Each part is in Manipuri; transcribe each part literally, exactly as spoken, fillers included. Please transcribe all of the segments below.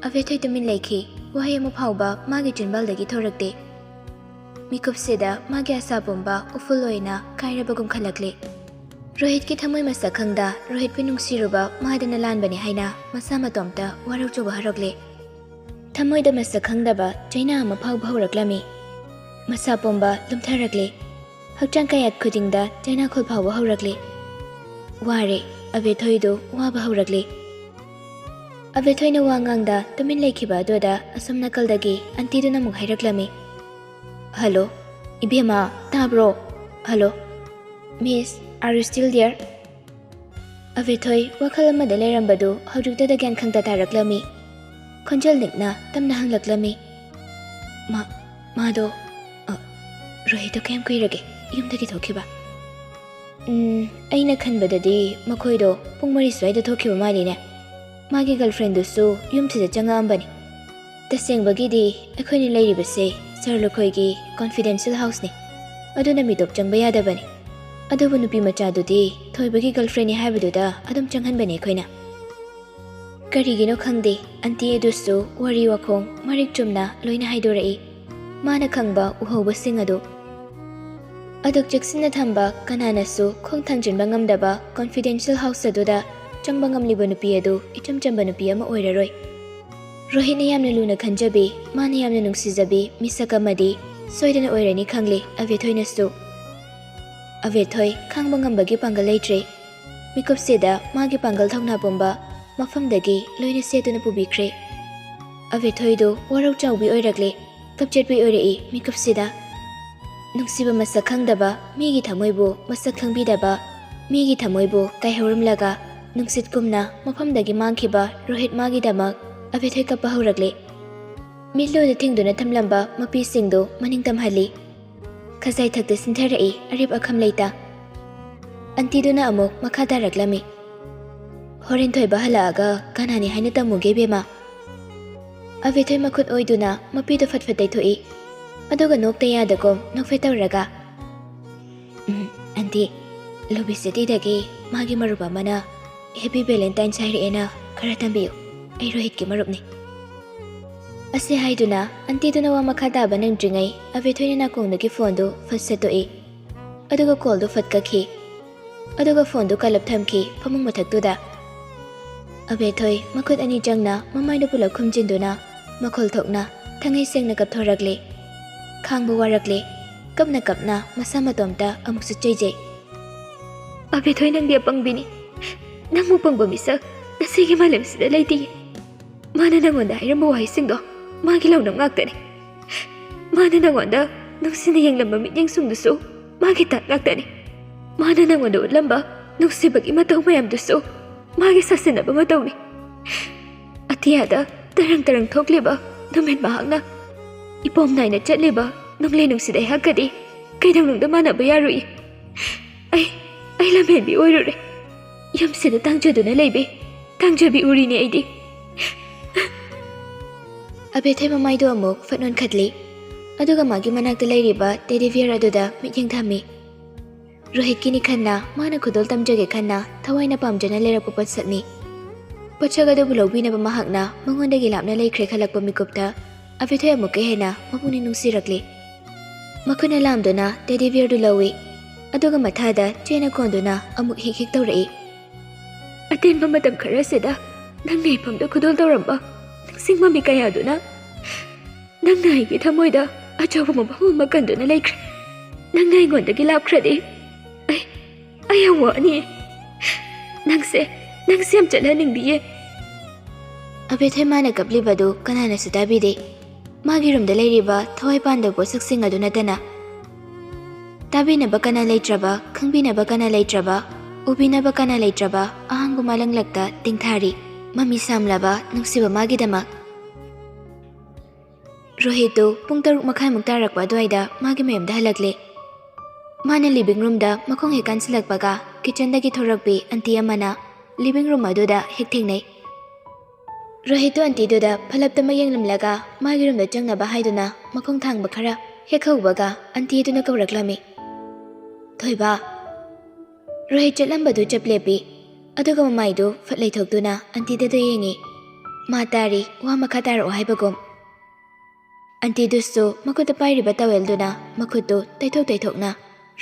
ꯑꯕꯦꯊꯣꯏ ꯇꯨꯃꯤꯟ ꯂꯩꯈꯤ꯫ ꯋꯥꯍꯩ ꯑꯃ ꯐꯥꯎꯕ ꯃꯥꯒꯤ ꯆꯤꯟꯕꯥꯜꯗꯒꯤ ꯊꯣꯔꯛꯇꯦ꯫ ꯃꯤꯀꯨꯞꯁꯤꯗ ꯃꯥꯒꯤ ꯑꯁꯥ ꯄꯨꯝꯕ ꯎꯐꯨꯜ ꯑꯣꯏꯅ ꯀꯥꯏꯔꯕꯒꯨꯝ ꯈꯜꯂꯛꯂꯦ꯫ ꯔꯣꯍꯤꯠꯀꯤ ꯊꯃꯣꯏ ꯃꯁꯛ ꯈꯪꯗ ꯔꯣꯍꯤꯠꯄꯨ ꯅꯨꯡꯁꯤꯔꯨꯕ ꯃꯥꯗꯅ ꯂꯥꯟꯕꯅꯤ ꯍꯥꯏꯅ ꯃꯁꯥ ꯃꯇꯣꯝꯇ ꯋꯥꯔꯧ ꯆꯨꯕ ꯍꯧꯔꯛꯂꯦ꯫ ꯊꯃꯣꯏꯗ ꯃꯁꯛ ꯈꯪꯗꯕ ꯆꯩꯅꯥ ꯑꯃ ꯐꯥꯎꯕ ꯍꯧꯔꯛꯂꯝꯃꯤ꯫ ꯃꯁꯥ ꯄꯨꯝꯕ ꯂꯨꯝꯊꯔꯛꯂꯦ꯫ ꯍꯛꯆꯥꯡ ꯀꯌꯥꯠ ꯈꯨꯗꯤꯡꯗ ꯆꯩꯅꯥꯈꯣꯜ ꯐꯥꯎꯕ ꯍꯧꯔꯛꯂꯦ꯫ ꯋꯥꯔꯦ꯫ ꯑꯕꯦꯊꯣꯏꯗꯨ ꯋꯥꯕ ꯍꯧꯔꯛꯂꯦ꯫ ꯑꯕꯦꯊꯣꯏꯅ ꯋꯥ ꯉꯥꯡꯗ ꯇꯨꯃꯤꯟ ꯂꯩꯈꯤꯕ ꯑꯗꯨꯗ ꯑꯁꯣꯝ ꯅꯥꯀꯜꯗꯒꯤ ꯑꯟꯇꯤꯗꯨꯅ ꯑꯃꯨꯛ ꯍꯥꯏꯔꯛꯂꯝꯃꯤ꯫ "ꯍꯜꯂꯣ, ꯏꯕꯦꯝꯃ, ꯇꯥꯕ꯭ꯔꯣ? Hello, Miss, are you still there?" ꯑꯕꯦꯊꯣꯏ ꯋꯥꯈꯜ ꯑꯃꯗ ꯂꯩꯔꯝꯕꯗꯨ ꯍꯧꯖꯤꯛꯇꯗ ꯒ꯭ꯌꯥꯟ ꯈꯪꯇ ꯇꯥꯔꯛꯂꯝꯃꯤ꯫ ꯈꯣꯟꯖꯦꯜ ꯅꯤꯛꯅ ꯇꯞꯅ ꯍꯪꯂꯛꯂꯝꯃꯤ꯫ "ꯃꯥ, ꯃꯥꯗꯣ, ꯑ, ꯔꯣꯍꯤꯠꯇꯣ ꯀꯌꯥꯝ ꯀꯨꯏꯔꯒꯦ ꯌꯨꯝꯗꯒꯤ ꯊꯣꯛꯈꯤꯕ?" "ꯎꯝ, ꯑꯩꯅ ꯈꯟꯕꯗꯗꯤ ꯃꯈꯣꯏꯗꯣ ꯄꯨꯡ ꯃꯔꯤ ꯁ꯭ꯋꯥꯏꯗ ꯊꯣꯛꯈꯤꯕ ꯃꯥꯜꯂꯤꯅꯦ꯫ ꯃꯥꯒꯤ ꯒꯔꯜꯐ꯭ꯔꯦꯟꯗꯨꯁꯨ ꯌꯨꯝꯁꯤꯗ ꯆꯪꯉꯛꯑꯝꯕꯅꯤ꯫ ꯇꯁꯦꯡꯕꯒꯤꯗꯤ ꯑꯩꯈꯣꯏꯅ ꯂꯩꯔꯤꯕꯁꯦ ꯁꯥꯔ ꯂꯨꯈꯣꯏꯒꯤ ꯀꯣꯟꯐꯤꯗꯦꯟꯁꯤꯌꯦꯜ ꯍꯥꯎꯁꯅꯤ, ꯑꯗꯨꯅ ꯃꯤꯇꯣꯞ ꯆꯪꯕ ꯌꯥꯗꯕꯅꯤ꯫ ꯑꯗꯨꯕꯨ ꯅꯨꯄꯤ ꯃꯆꯥꯗꯨꯗꯤ ꯊꯣꯏꯕꯒꯤ ꯒꯔꯜꯐ꯭ꯔꯦꯟꯅꯤ ꯍꯥꯏꯕꯗꯨꯗ ꯑꯗꯨꯝ ꯆꯪꯍꯟꯕꯅꯤ ꯑꯩꯈꯣꯏꯅ꯫" ꯀꯔꯤꯒꯤꯅꯣ ꯈꯪꯗꯦ, ꯑꯟꯇꯤ ꯑꯗꯨꯁꯨ ꯋꯥꯔꯤ ꯋꯥꯈꯣꯡ ꯃꯔꯤꯛ ꯆꯨꯝꯅ ꯂꯣꯏꯅ ꯍꯥꯏꯗꯣꯔꯛꯏ꯫ ꯃꯥꯅ ꯈꯪꯕ ꯎꯍꯧꯕꯁꯤꯡ ꯑꯗꯨ꯫ ꯑꯗꯨꯛ ꯆꯦꯛꯁꯤꯟꯅ ꯊꯝꯕ ꯀꯅꯥꯅꯁꯨ ꯈꯣꯡ ꯊꯥꯡꯖꯤꯟꯕ ꯉꯝꯗꯕ ꯀꯣꯟꯐꯤꯗꯦꯟꯁꯤꯌꯦꯜ ꯍꯥꯎꯁ ꯑꯗꯨꯗ ꯆꯪꯕ ꯉꯝꯂꯤꯕ ꯅꯨꯄꯤ ꯑꯗꯨ ꯏꯆꯝ ꯆꯝꯕ ꯅꯨꯄꯤ ꯑꯃ ꯑꯣꯏꯔꯔꯣꯏ꯫ ꯔꯣꯍꯤꯠꯅ ꯌꯥꯝꯅ ꯂꯨꯅ ꯈꯟꯖꯕꯤ, ꯃꯥꯅ ꯌꯥꯝꯅ ꯅꯨꯡꯁꯤꯖꯕꯤ ꯃꯤꯁꯛ ꯑꯃꯗꯤ ꯁꯣꯏꯗꯅ ꯑꯣꯏꯔꯅꯤ ꯈꯪꯂꯦ ꯑꯕꯦꯊꯣꯏꯅꯁꯨ꯫ ꯑꯕꯦꯊꯣꯏ ꯈꯥꯡꯕ ꯉꯝꯕꯒꯤ ꯄꯥꯡꯒꯜ ꯂꯩꯇ꯭ꯔꯦ꯫ ꯃꯤꯀꯨꯞꯁꯤꯗ ꯃꯥꯒꯤ ꯄꯥꯡꯒꯜ ꯊꯧꯅꯥ ꯄꯨꯝꯕ ꯃꯐꯝꯗꯒꯤ ꯂꯣꯏꯅ ꯁꯦꯠꯇꯨꯅ ꯄꯨꯕꯤꯈ꯭ꯔꯦ꯫ ꯑꯕꯦꯊꯣꯏꯗꯨ ꯋꯥꯔꯧ ꯆꯥꯎꯕꯤ ꯑꯣꯏꯔꯛꯂꯦ, ꯀꯞꯆꯦꯠꯄꯤ ꯑꯣꯏꯔꯛꯏ ꯃꯤꯀꯨꯞꯁꯤꯗ꯫ ꯅꯨꯡꯁꯤꯕ ꯃꯁꯛ ꯈꯪꯗꯕ, ꯃꯤꯒꯤ ꯊꯃꯣꯏꯕꯨ ꯃꯁꯛ ꯈꯪꯕꯤꯗꯕ, ꯃꯤꯒꯤ ꯊꯃꯣꯏꯕꯨ ꯀꯥꯏꯍꯧꯔꯝꯂꯒ ꯅꯨꯡꯁꯤꯠꯀꯨꯝꯅ ꯃꯐꯝꯗꯒꯤ ꯃꯥꯡꯈꯤꯕ ꯔꯣꯍꯤꯠ ꯃꯥꯒꯤꯗꯃꯛ ꯑꯕꯦꯊꯣꯏ ꯀꯞꯄ ꯍꯧꯔꯛꯂꯦ꯫ ꯃꯤꯠꯂꯨꯗ ꯊꯤꯡꯗꯨꯅ ꯊꯝꯂꯝꯕ ꯃꯄꯤꯁꯤꯡꯗꯨ ꯃꯅꯤꯡ ꯇꯝꯍꯜꯂꯤ꯫ ꯈꯖꯥꯏ ꯊꯛꯇ ꯁꯤꯟꯊꯔꯛꯏ ꯑꯔꯦꯞ ꯑꯈꯝ ꯂꯩꯇ꯫ ꯑꯟꯇꯤꯗꯨꯅ ꯑꯃꯨꯛ ꯃꯈꯥ ꯇꯥꯔꯛꯂꯝꯃꯤ꯫ "ꯍꯣꯔꯦꯟ ꯊꯣꯏꯕ ꯍꯜꯂꯛꯑꯒ ꯀꯅꯥꯅꯤ ꯍꯥꯏꯅ ꯇꯝꯃꯨꯒꯦ, ꯏꯕꯦꯝꯃ?" ꯑꯕꯦꯊꯣꯏ ꯃꯈꯨꯠ ꯑꯣꯏꯗꯨꯅ ꯃꯄꯤꯗꯨ ꯐꯠ ꯐꯠ ꯇꯩꯊꯣꯛꯏ꯫ ꯑꯗꯨꯒ ꯅꯣꯛꯇ ꯌꯥꯗꯒꯨꯝ ꯅꯣꯛꯐꯦꯠ ꯇꯧꯔꯒ, "ꯎꯝ, ꯑꯟꯇꯤ, ꯂꯣꯕꯤ ꯁꯤꯇꯤꯗꯒꯤ ꯃꯥꯒꯤ ꯃꯔꯨꯞ ꯑꯃꯅ ꯍꯦꯄꯤ ꯚꯦꯂꯦꯟꯇꯥꯏꯟꯁ ꯍꯥꯏꯔꯛꯑꯦꯅ ꯈꯔ ꯇꯝꯕꯤꯌꯨ꯫ ꯑꯩ ꯔꯣꯍꯤꯠꯀꯤ ꯃꯔꯨꯞꯅꯤ꯫" ꯑꯁꯤ ꯍꯥꯏꯗꯨꯅ ꯑꯟꯇꯤꯗꯨꯅ ꯋꯥ ꯃꯈꯥ ꯇꯥꯕ ꯅꯪꯗ꯭ꯔꯤꯉꯩ ꯑꯕꯦꯊꯣꯏꯅ ꯅꯥꯀꯣꯡꯗꯒꯤ ꯐꯣꯟꯗꯨ ꯐꯠ ꯁꯠꯇꯣꯛꯏ꯫ ꯑꯗꯨꯒ ꯀꯣꯜꯗꯨ ꯐꯠ ꯀꯛꯈꯤ꯫ ꯑꯗꯨꯒ ꯐꯣꯟꯗꯨ ꯀꯜꯂꯞ ꯊꯝꯈꯤ ꯐꯃꯨꯡ ꯃꯊꯛꯇꯨꯗ꯫ ꯑꯕꯦꯊꯣꯏ ꯃꯈꯨꯠ ꯑꯅꯤ ꯆꯪꯅ ꯃꯃꯥꯏꯗꯨ ꯄꯨꯂꯞ ꯈꯨꯝꯖꯤꯟꯗꯨꯅ ꯃꯈꯣꯜ ꯊꯣꯛꯅ ꯊꯉꯩ ꯁꯦꯡꯅ ꯀꯞꯊꯣꯔꯛꯂꯤ꯫ ꯈꯥꯡꯕ ꯋꯥꯔꯛꯂꯤ꯫ ꯀꯞꯅ ꯀꯞꯅ ꯃꯁꯥ ꯃꯇꯣꯝꯇ ꯑꯃꯨꯛꯁꯨ ꯆꯩꯖꯩ꯫ "ꯑꯕꯦꯊꯣꯏ, ꯅꯪꯗꯤ ꯑꯄꯪꯕꯤꯅꯤ꯫ ꯅꯪꯃꯨꯛ ꯄꯪꯕ ꯃꯤꯁꯛ ꯉꯁꯤꯒꯤ ꯃꯥꯂꯦꯝꯁꯤꯗ ꯂꯩꯇꯦ꯫ ꯃꯥꯅ ꯅꯪꯉꯣꯟꯗ ꯍꯥꯏꯔꯝꯕ ꯋꯥꯍꯩꯁꯤꯡꯗꯣ ꯃꯥꯒꯤ ꯂꯧꯅꯝ ꯉꯥꯛꯇꯅꯤ꯫ ꯃꯥꯅ ꯅꯪꯉꯣꯟꯗ ꯅꯨꯡꯁꯤꯅ ꯌꯦꯡꯂꯝꯕ ꯃꯤꯠꯌꯦꯡꯁꯤꯡꯗꯨꯁꯨ ꯃꯥꯒꯤ ꯇꯥꯠ ꯉꯥꯛꯇꯅꯤ꯫ ꯃꯥꯅ ꯅꯪꯉꯣꯟꯗ ꯎꯠꯂꯝꯕ ꯅꯨꯡꯁꯤꯕꯒꯤ ꯃꯇꯧ ꯃꯌꯥꯝꯗꯨꯁꯨ ꯃꯥꯒꯤ ꯁꯥꯁꯤꯟꯅꯕ ꯃꯇꯧꯅꯤ꯫ ꯑꯇꯤꯌꯥꯗ ꯇꯔꯪ ꯇꯔꯪ ꯊꯣꯛꯂꯤꯕ ꯅꯨꯃꯤꯠ ꯃꯍꯥꯛꯅ ꯏꯄꯣꯝ ꯅꯥꯏꯅ ꯆꯠꯂꯤꯕ ꯅꯨꯡꯂꯩ ꯅꯨꯡꯁꯤꯠ ꯑꯩꯍꯥꯛꯀꯗꯤ ꯀꯩꯗꯧꯅꯨꯡꯗ ꯃꯥꯟꯅꯕ ꯌꯥꯔꯣꯏ꯫ ꯑꯩ, ꯑꯩ ꯂꯝꯍꯦꯟꯕꯤ ꯑꯣꯏꯔꯨꯔꯦ꯫ ꯌꯨꯝꯁꯤꯗ ꯇꯥꯡꯖꯗꯨꯅ ꯂꯩꯕꯤ ꯇꯥꯡꯖꯕꯤ ꯎꯔꯤꯅꯦ ꯑꯩꯗꯤ꯫" ꯑꯕꯦꯊꯣꯏ ꯃꯃꯥꯏꯗꯨ ꯑꯃꯨꯛ ꯐꯠ ꯑꯣꯟꯈꯠꯂꯤ꯫ ꯑꯗꯨꯒ ꯃꯥꯒꯤ ꯃꯅꯥꯛꯇ ꯂꯩꯔꯤꯕ ꯇꯦꯗꯤ ꯕꯤꯌꯔ ꯑꯗꯨꯗ ꯃꯤꯠꯌꯦꯡ ꯊꯝꯃꯤ꯫ ꯔꯣꯍꯤꯠꯀꯤꯅꯤ ꯈꯟꯅ, ꯃꯥꯅ ꯈꯨꯗꯣꯜ ꯇꯝꯖꯒꯦ ꯈꯟꯅ ꯊꯋꯥꯏꯅ ꯄꯥꯝꯖꯅ ꯂꯩꯔꯛꯄ ꯄꯣꯠꯁꯛꯅꯤ꯫ ꯄꯣꯠꯁꯛ ꯑꯗꯨꯕꯨ ꯂꯧꯕꯤꯅꯕ ꯃꯍꯥꯛꯅ ꯃꯉꯣꯟꯗꯒꯤ ꯂꯥꯞꯅ ꯂꯩꯈ꯭ꯔꯦ ꯈꯜꯂꯛꯄ ꯃꯤꯀꯨꯞꯇ ꯑꯕꯦꯊꯣꯏ ꯑꯃꯨꯛꯀ ꯍꯦꯟꯅ ꯃꯄꯨꯛꯅꯤꯡ ꯅꯨꯡꯁꯤꯔꯛꯂꯤ꯫ ꯃꯈꯨꯠꯅ ꯂꯥꯝꯗꯨꯅ ꯇꯦꯗꯤ ꯕꯤꯌꯔꯗꯨ ꯂꯧꯏ꯫ ꯑꯗꯨꯒ ꯃꯊꯥꯗ ꯆꯦꯅ ꯀꯣꯟꯗꯨꯅ ꯑꯃꯨꯛ ꯍꯤꯛ ꯍꯤꯛ ꯇꯧꯔꯛꯏ꯫ "ꯑꯇꯦꯟꯕ ꯃꯇꯝ ꯈꯔꯁꯤꯗ ꯅꯪꯅ ꯏꯐꯝꯗ ꯈꯨꯗꯣꯜ ꯇꯧꯔꯝꯕ ꯅꯤꯡꯁꯤꯡ ꯃꯃꯤ ꯀꯌꯥꯗꯨꯅ ꯅꯪꯅ ꯑꯩꯒꯤ ꯊꯃꯣꯏꯗ ꯑꯆꯧꯕ ꯃꯐꯝ ꯑꯃ ꯀꯟꯗꯨꯅ ꯂꯩꯈ꯭ꯔꯦ꯫ ꯅꯪꯅ ꯑꯩꯉꯣꯟꯗꯒꯤ ꯂꯥꯞꯈ꯭ꯔꯗꯤ ꯑꯩ, ꯑꯩ ꯌꯥꯝ ꯋꯥꯅꯤꯌꯦ꯫ ꯅꯪꯁꯦ, ꯅꯪꯁꯦ ꯌꯥꯝ ꯆꯠꯍꯟꯅꯤꯡꯗꯤꯌꯦ꯫" ꯑꯕꯦꯊꯣꯏ ꯃꯥꯅ ꯀꯞꯂꯤꯕꯗꯨ ꯀꯅꯥꯅꯁꯨ ꯇꯥꯕꯤꯗꯦ꯫ ꯃꯥꯒꯤ ꯔꯨꯝꯗ ꯂꯩꯔꯤꯕ ꯊꯋꯥꯏ ꯄꯥꯟꯗꯕ ꯄꯣꯠꯁꯛꯁꯤꯡ ꯑꯗꯨ ꯅꯠꯇꯅ꯫ ꯇꯥꯕꯤꯅꯕ ꯀꯅꯥ ꯂꯩꯇ꯭ꯔꯕ, ꯈꯪꯕꯤꯅꯕ ꯀꯅꯥ ꯂꯩꯇ꯭ꯔꯕ, ꯎꯕꯤꯅꯕ ꯀꯅꯥ ꯂꯩꯇ꯭ꯔꯕ ꯑꯍꯥꯡꯕ ꯃꯥꯂꯪꯂꯛꯇ ꯇꯦꯡꯊꯥꯔꯤ ꯃꯃꯤ ꯁꯥꯝꯂꯕ ꯅꯨꯡꯁꯤꯕ ꯃꯥꯒꯤꯗꯃꯛ꯫ ꯔꯣꯍꯤꯠꯇꯨ ꯄꯨꯡ ꯇꯔꯨꯛ ꯃꯈꯥꯏꯃꯨꯛ ꯇꯥꯔꯛꯄ ꯑꯗꯨꯋꯥꯏꯗ ꯃꯥꯒꯤ ꯃꯌꯨꯝꯗ ꯍꯜꯂꯛꯂꯦ꯫ ꯃꯥꯅ ꯂꯤꯚꯤꯡ ꯔꯨꯝꯗ ꯃꯈꯣꯡ ꯍꯦꯛ ꯀꯥꯟꯁꯤꯜꯂꯛꯄꯒ ꯀꯤꯆꯟꯗꯒꯤ ꯊꯣꯔꯛꯄꯤ ꯑꯟꯇꯤ ꯑꯃꯅ ꯂꯤꯚꯤꯡ ꯔꯨꯝ ꯑꯗꯨꯗ ꯍꯦꯛ ꯊꯦꯡꯅꯩ꯫ ꯔꯣꯍꯤꯠꯇꯨ ꯑꯟꯇꯤꯗꯨꯗ ꯐꯂꯞꯇꯃꯛ ꯌꯦꯡꯂꯝꯂꯒ ꯃꯥꯒꯤ ꯔꯨꯝꯗ ꯆꯪꯅꯕ ꯍꯥꯏꯗꯨꯅ ꯃꯈꯣꯡ ꯊꯥꯡꯕ ꯈꯔ ꯍꯦꯛ ꯍꯧꯕꯒ ꯑꯟꯇꯤ ꯑꯗꯨꯅ ꯀꯧꯔꯛꯂꯝꯃꯤ, "ꯊꯣꯏꯕ꯫" ꯔꯣꯍꯤꯠ ꯆꯠꯂꯝꯕꯗꯨ ꯆꯞ ꯂꯦꯞꯄꯤ꯫ ꯑꯗꯨꯒ ꯃꯃꯥꯏꯗꯨ ꯐꯠ ꯂꯩꯊꯣꯛꯇꯨꯅ ꯑꯟꯇꯤꯗꯗ ꯌꯦꯡꯉꯤ꯫ ꯃꯥ ꯇꯥꯔꯤ, ꯋꯥ ꯃꯈꯥ ꯇꯥꯔꯛꯑꯣ ꯍꯥꯏꯕꯒꯨꯝ꯫ ꯑꯟꯇꯤꯗꯨꯁꯨ ꯃꯈꯨꯠꯇ ꯄꯥꯏꯔꯤꯕ ꯇꯋꯦꯜꯗꯨꯅ ꯃꯈꯨꯠꯇꯨ ꯇꯩꯊꯣꯛ ꯇꯩꯊꯣꯛꯅ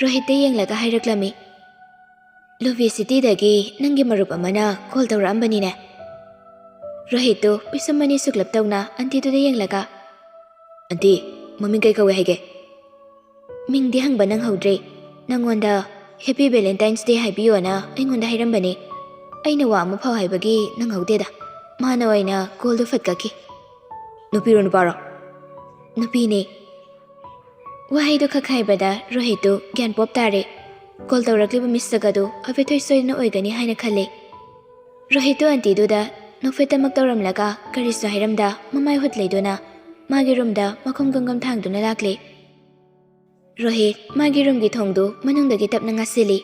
ꯔꯣꯍꯤꯠꯇ ꯌꯦꯡꯂꯒ ꯍꯥꯏꯔꯛꯂꯝꯃꯤ, "ꯂꯨꯕꯤ ꯁꯤꯇꯤꯗꯒꯤ ꯅꯪꯒꯤ ꯃꯔꯨꯞ ꯑꯃꯅ ꯀꯣꯜ ꯇꯧꯔꯛꯑꯝꯕꯅꯤꯅꯦ?" ꯔꯣꯍꯤꯠꯇꯨ ꯄꯤꯁꯨꯝ ꯑꯅꯤ ꯁꯨꯛꯂꯞ ꯇꯧꯅ ꯑꯟꯇꯤꯗꯨꯗ ꯌꯦꯡꯂꯒ, "ꯑꯟꯇꯤ, ꯃꯃꯤꯡ ꯀꯩ ꯀꯧꯏ ꯍꯥꯏꯒꯦ?" "ꯃꯤꯡꯗꯤ ꯍꯪꯕ ꯅꯪꯍꯧꯗ꯭ꯔꯦ꯫ ꯅꯪꯉꯣꯟꯗ Happy Valentine's Day ꯍꯥꯏꯕꯤꯌꯣꯅ ꯑꯩꯉꯣꯟꯗ ꯍꯥꯏꯔꯝꯕꯅꯦ꯫ ꯑꯩꯅ ꯋꯥ ꯑꯃ ꯐꯥꯎ ꯍꯥꯏꯕꯒꯤ ꯅꯪꯍꯧꯗꯦꯗ꯫ ꯃꯥꯅ ꯑꯣꯏꯅ ꯀꯣꯜꯗꯨ ꯐꯠ ꯀꯛꯈꯤ꯫" "ꯅꯨꯄꯤꯔꯣ ꯅꯨꯄꯥꯔꯣ?" "ꯅꯨꯄꯤꯅꯦ꯫" ꯋꯥꯍꯩꯗꯨ ꯈꯛ ꯍꯥꯏꯕꯗ ꯔꯣꯍꯤꯠꯇꯨ ꯒ꯭ꯌꯥꯟ ꯄꯣꯞ ꯇꯥꯔꯦ꯫ ꯀꯣꯜ ꯇꯧꯔꯛꯂꯤꯕ ꯃꯤꯁꯛ ꯑꯗꯨ ꯑꯕꯦꯊꯣꯏ ꯁꯣꯏꯗꯅ ꯑꯣꯏꯒꯅꯤ ꯍꯥꯏꯅ ꯈꯜꯂꯦ꯫ ꯔꯣꯍꯤꯠꯇꯨ ꯑꯟꯇꯤꯗꯨꯗ ꯅꯣꯛꯐꯦꯠꯇꯃꯛ ꯇꯧꯔꯝꯂꯒ ꯀꯔꯤꯁꯨ ꯍꯥꯏꯔꯝꯗ ꯃꯃꯥꯏ ꯍꯨꯠ ꯂꯩꯗꯨꯅ ꯃꯥꯒꯤ ꯔꯨꯝꯗ ꯃꯈꯣꯡ ꯒꯝꯒꯝ ꯊꯥꯡꯗꯨꯅ ꯂꯥꯛꯂꯦ꯫ ꯔꯣꯍꯤꯠ ꯃꯥꯒꯤ ꯔꯨꯝꯒꯤ ꯊꯣꯡꯗꯨ ꯃꯅꯨꯡꯗꯒꯤ ꯇꯞꯅ ꯉꯥꯁꯤꯜꯂꯤ꯫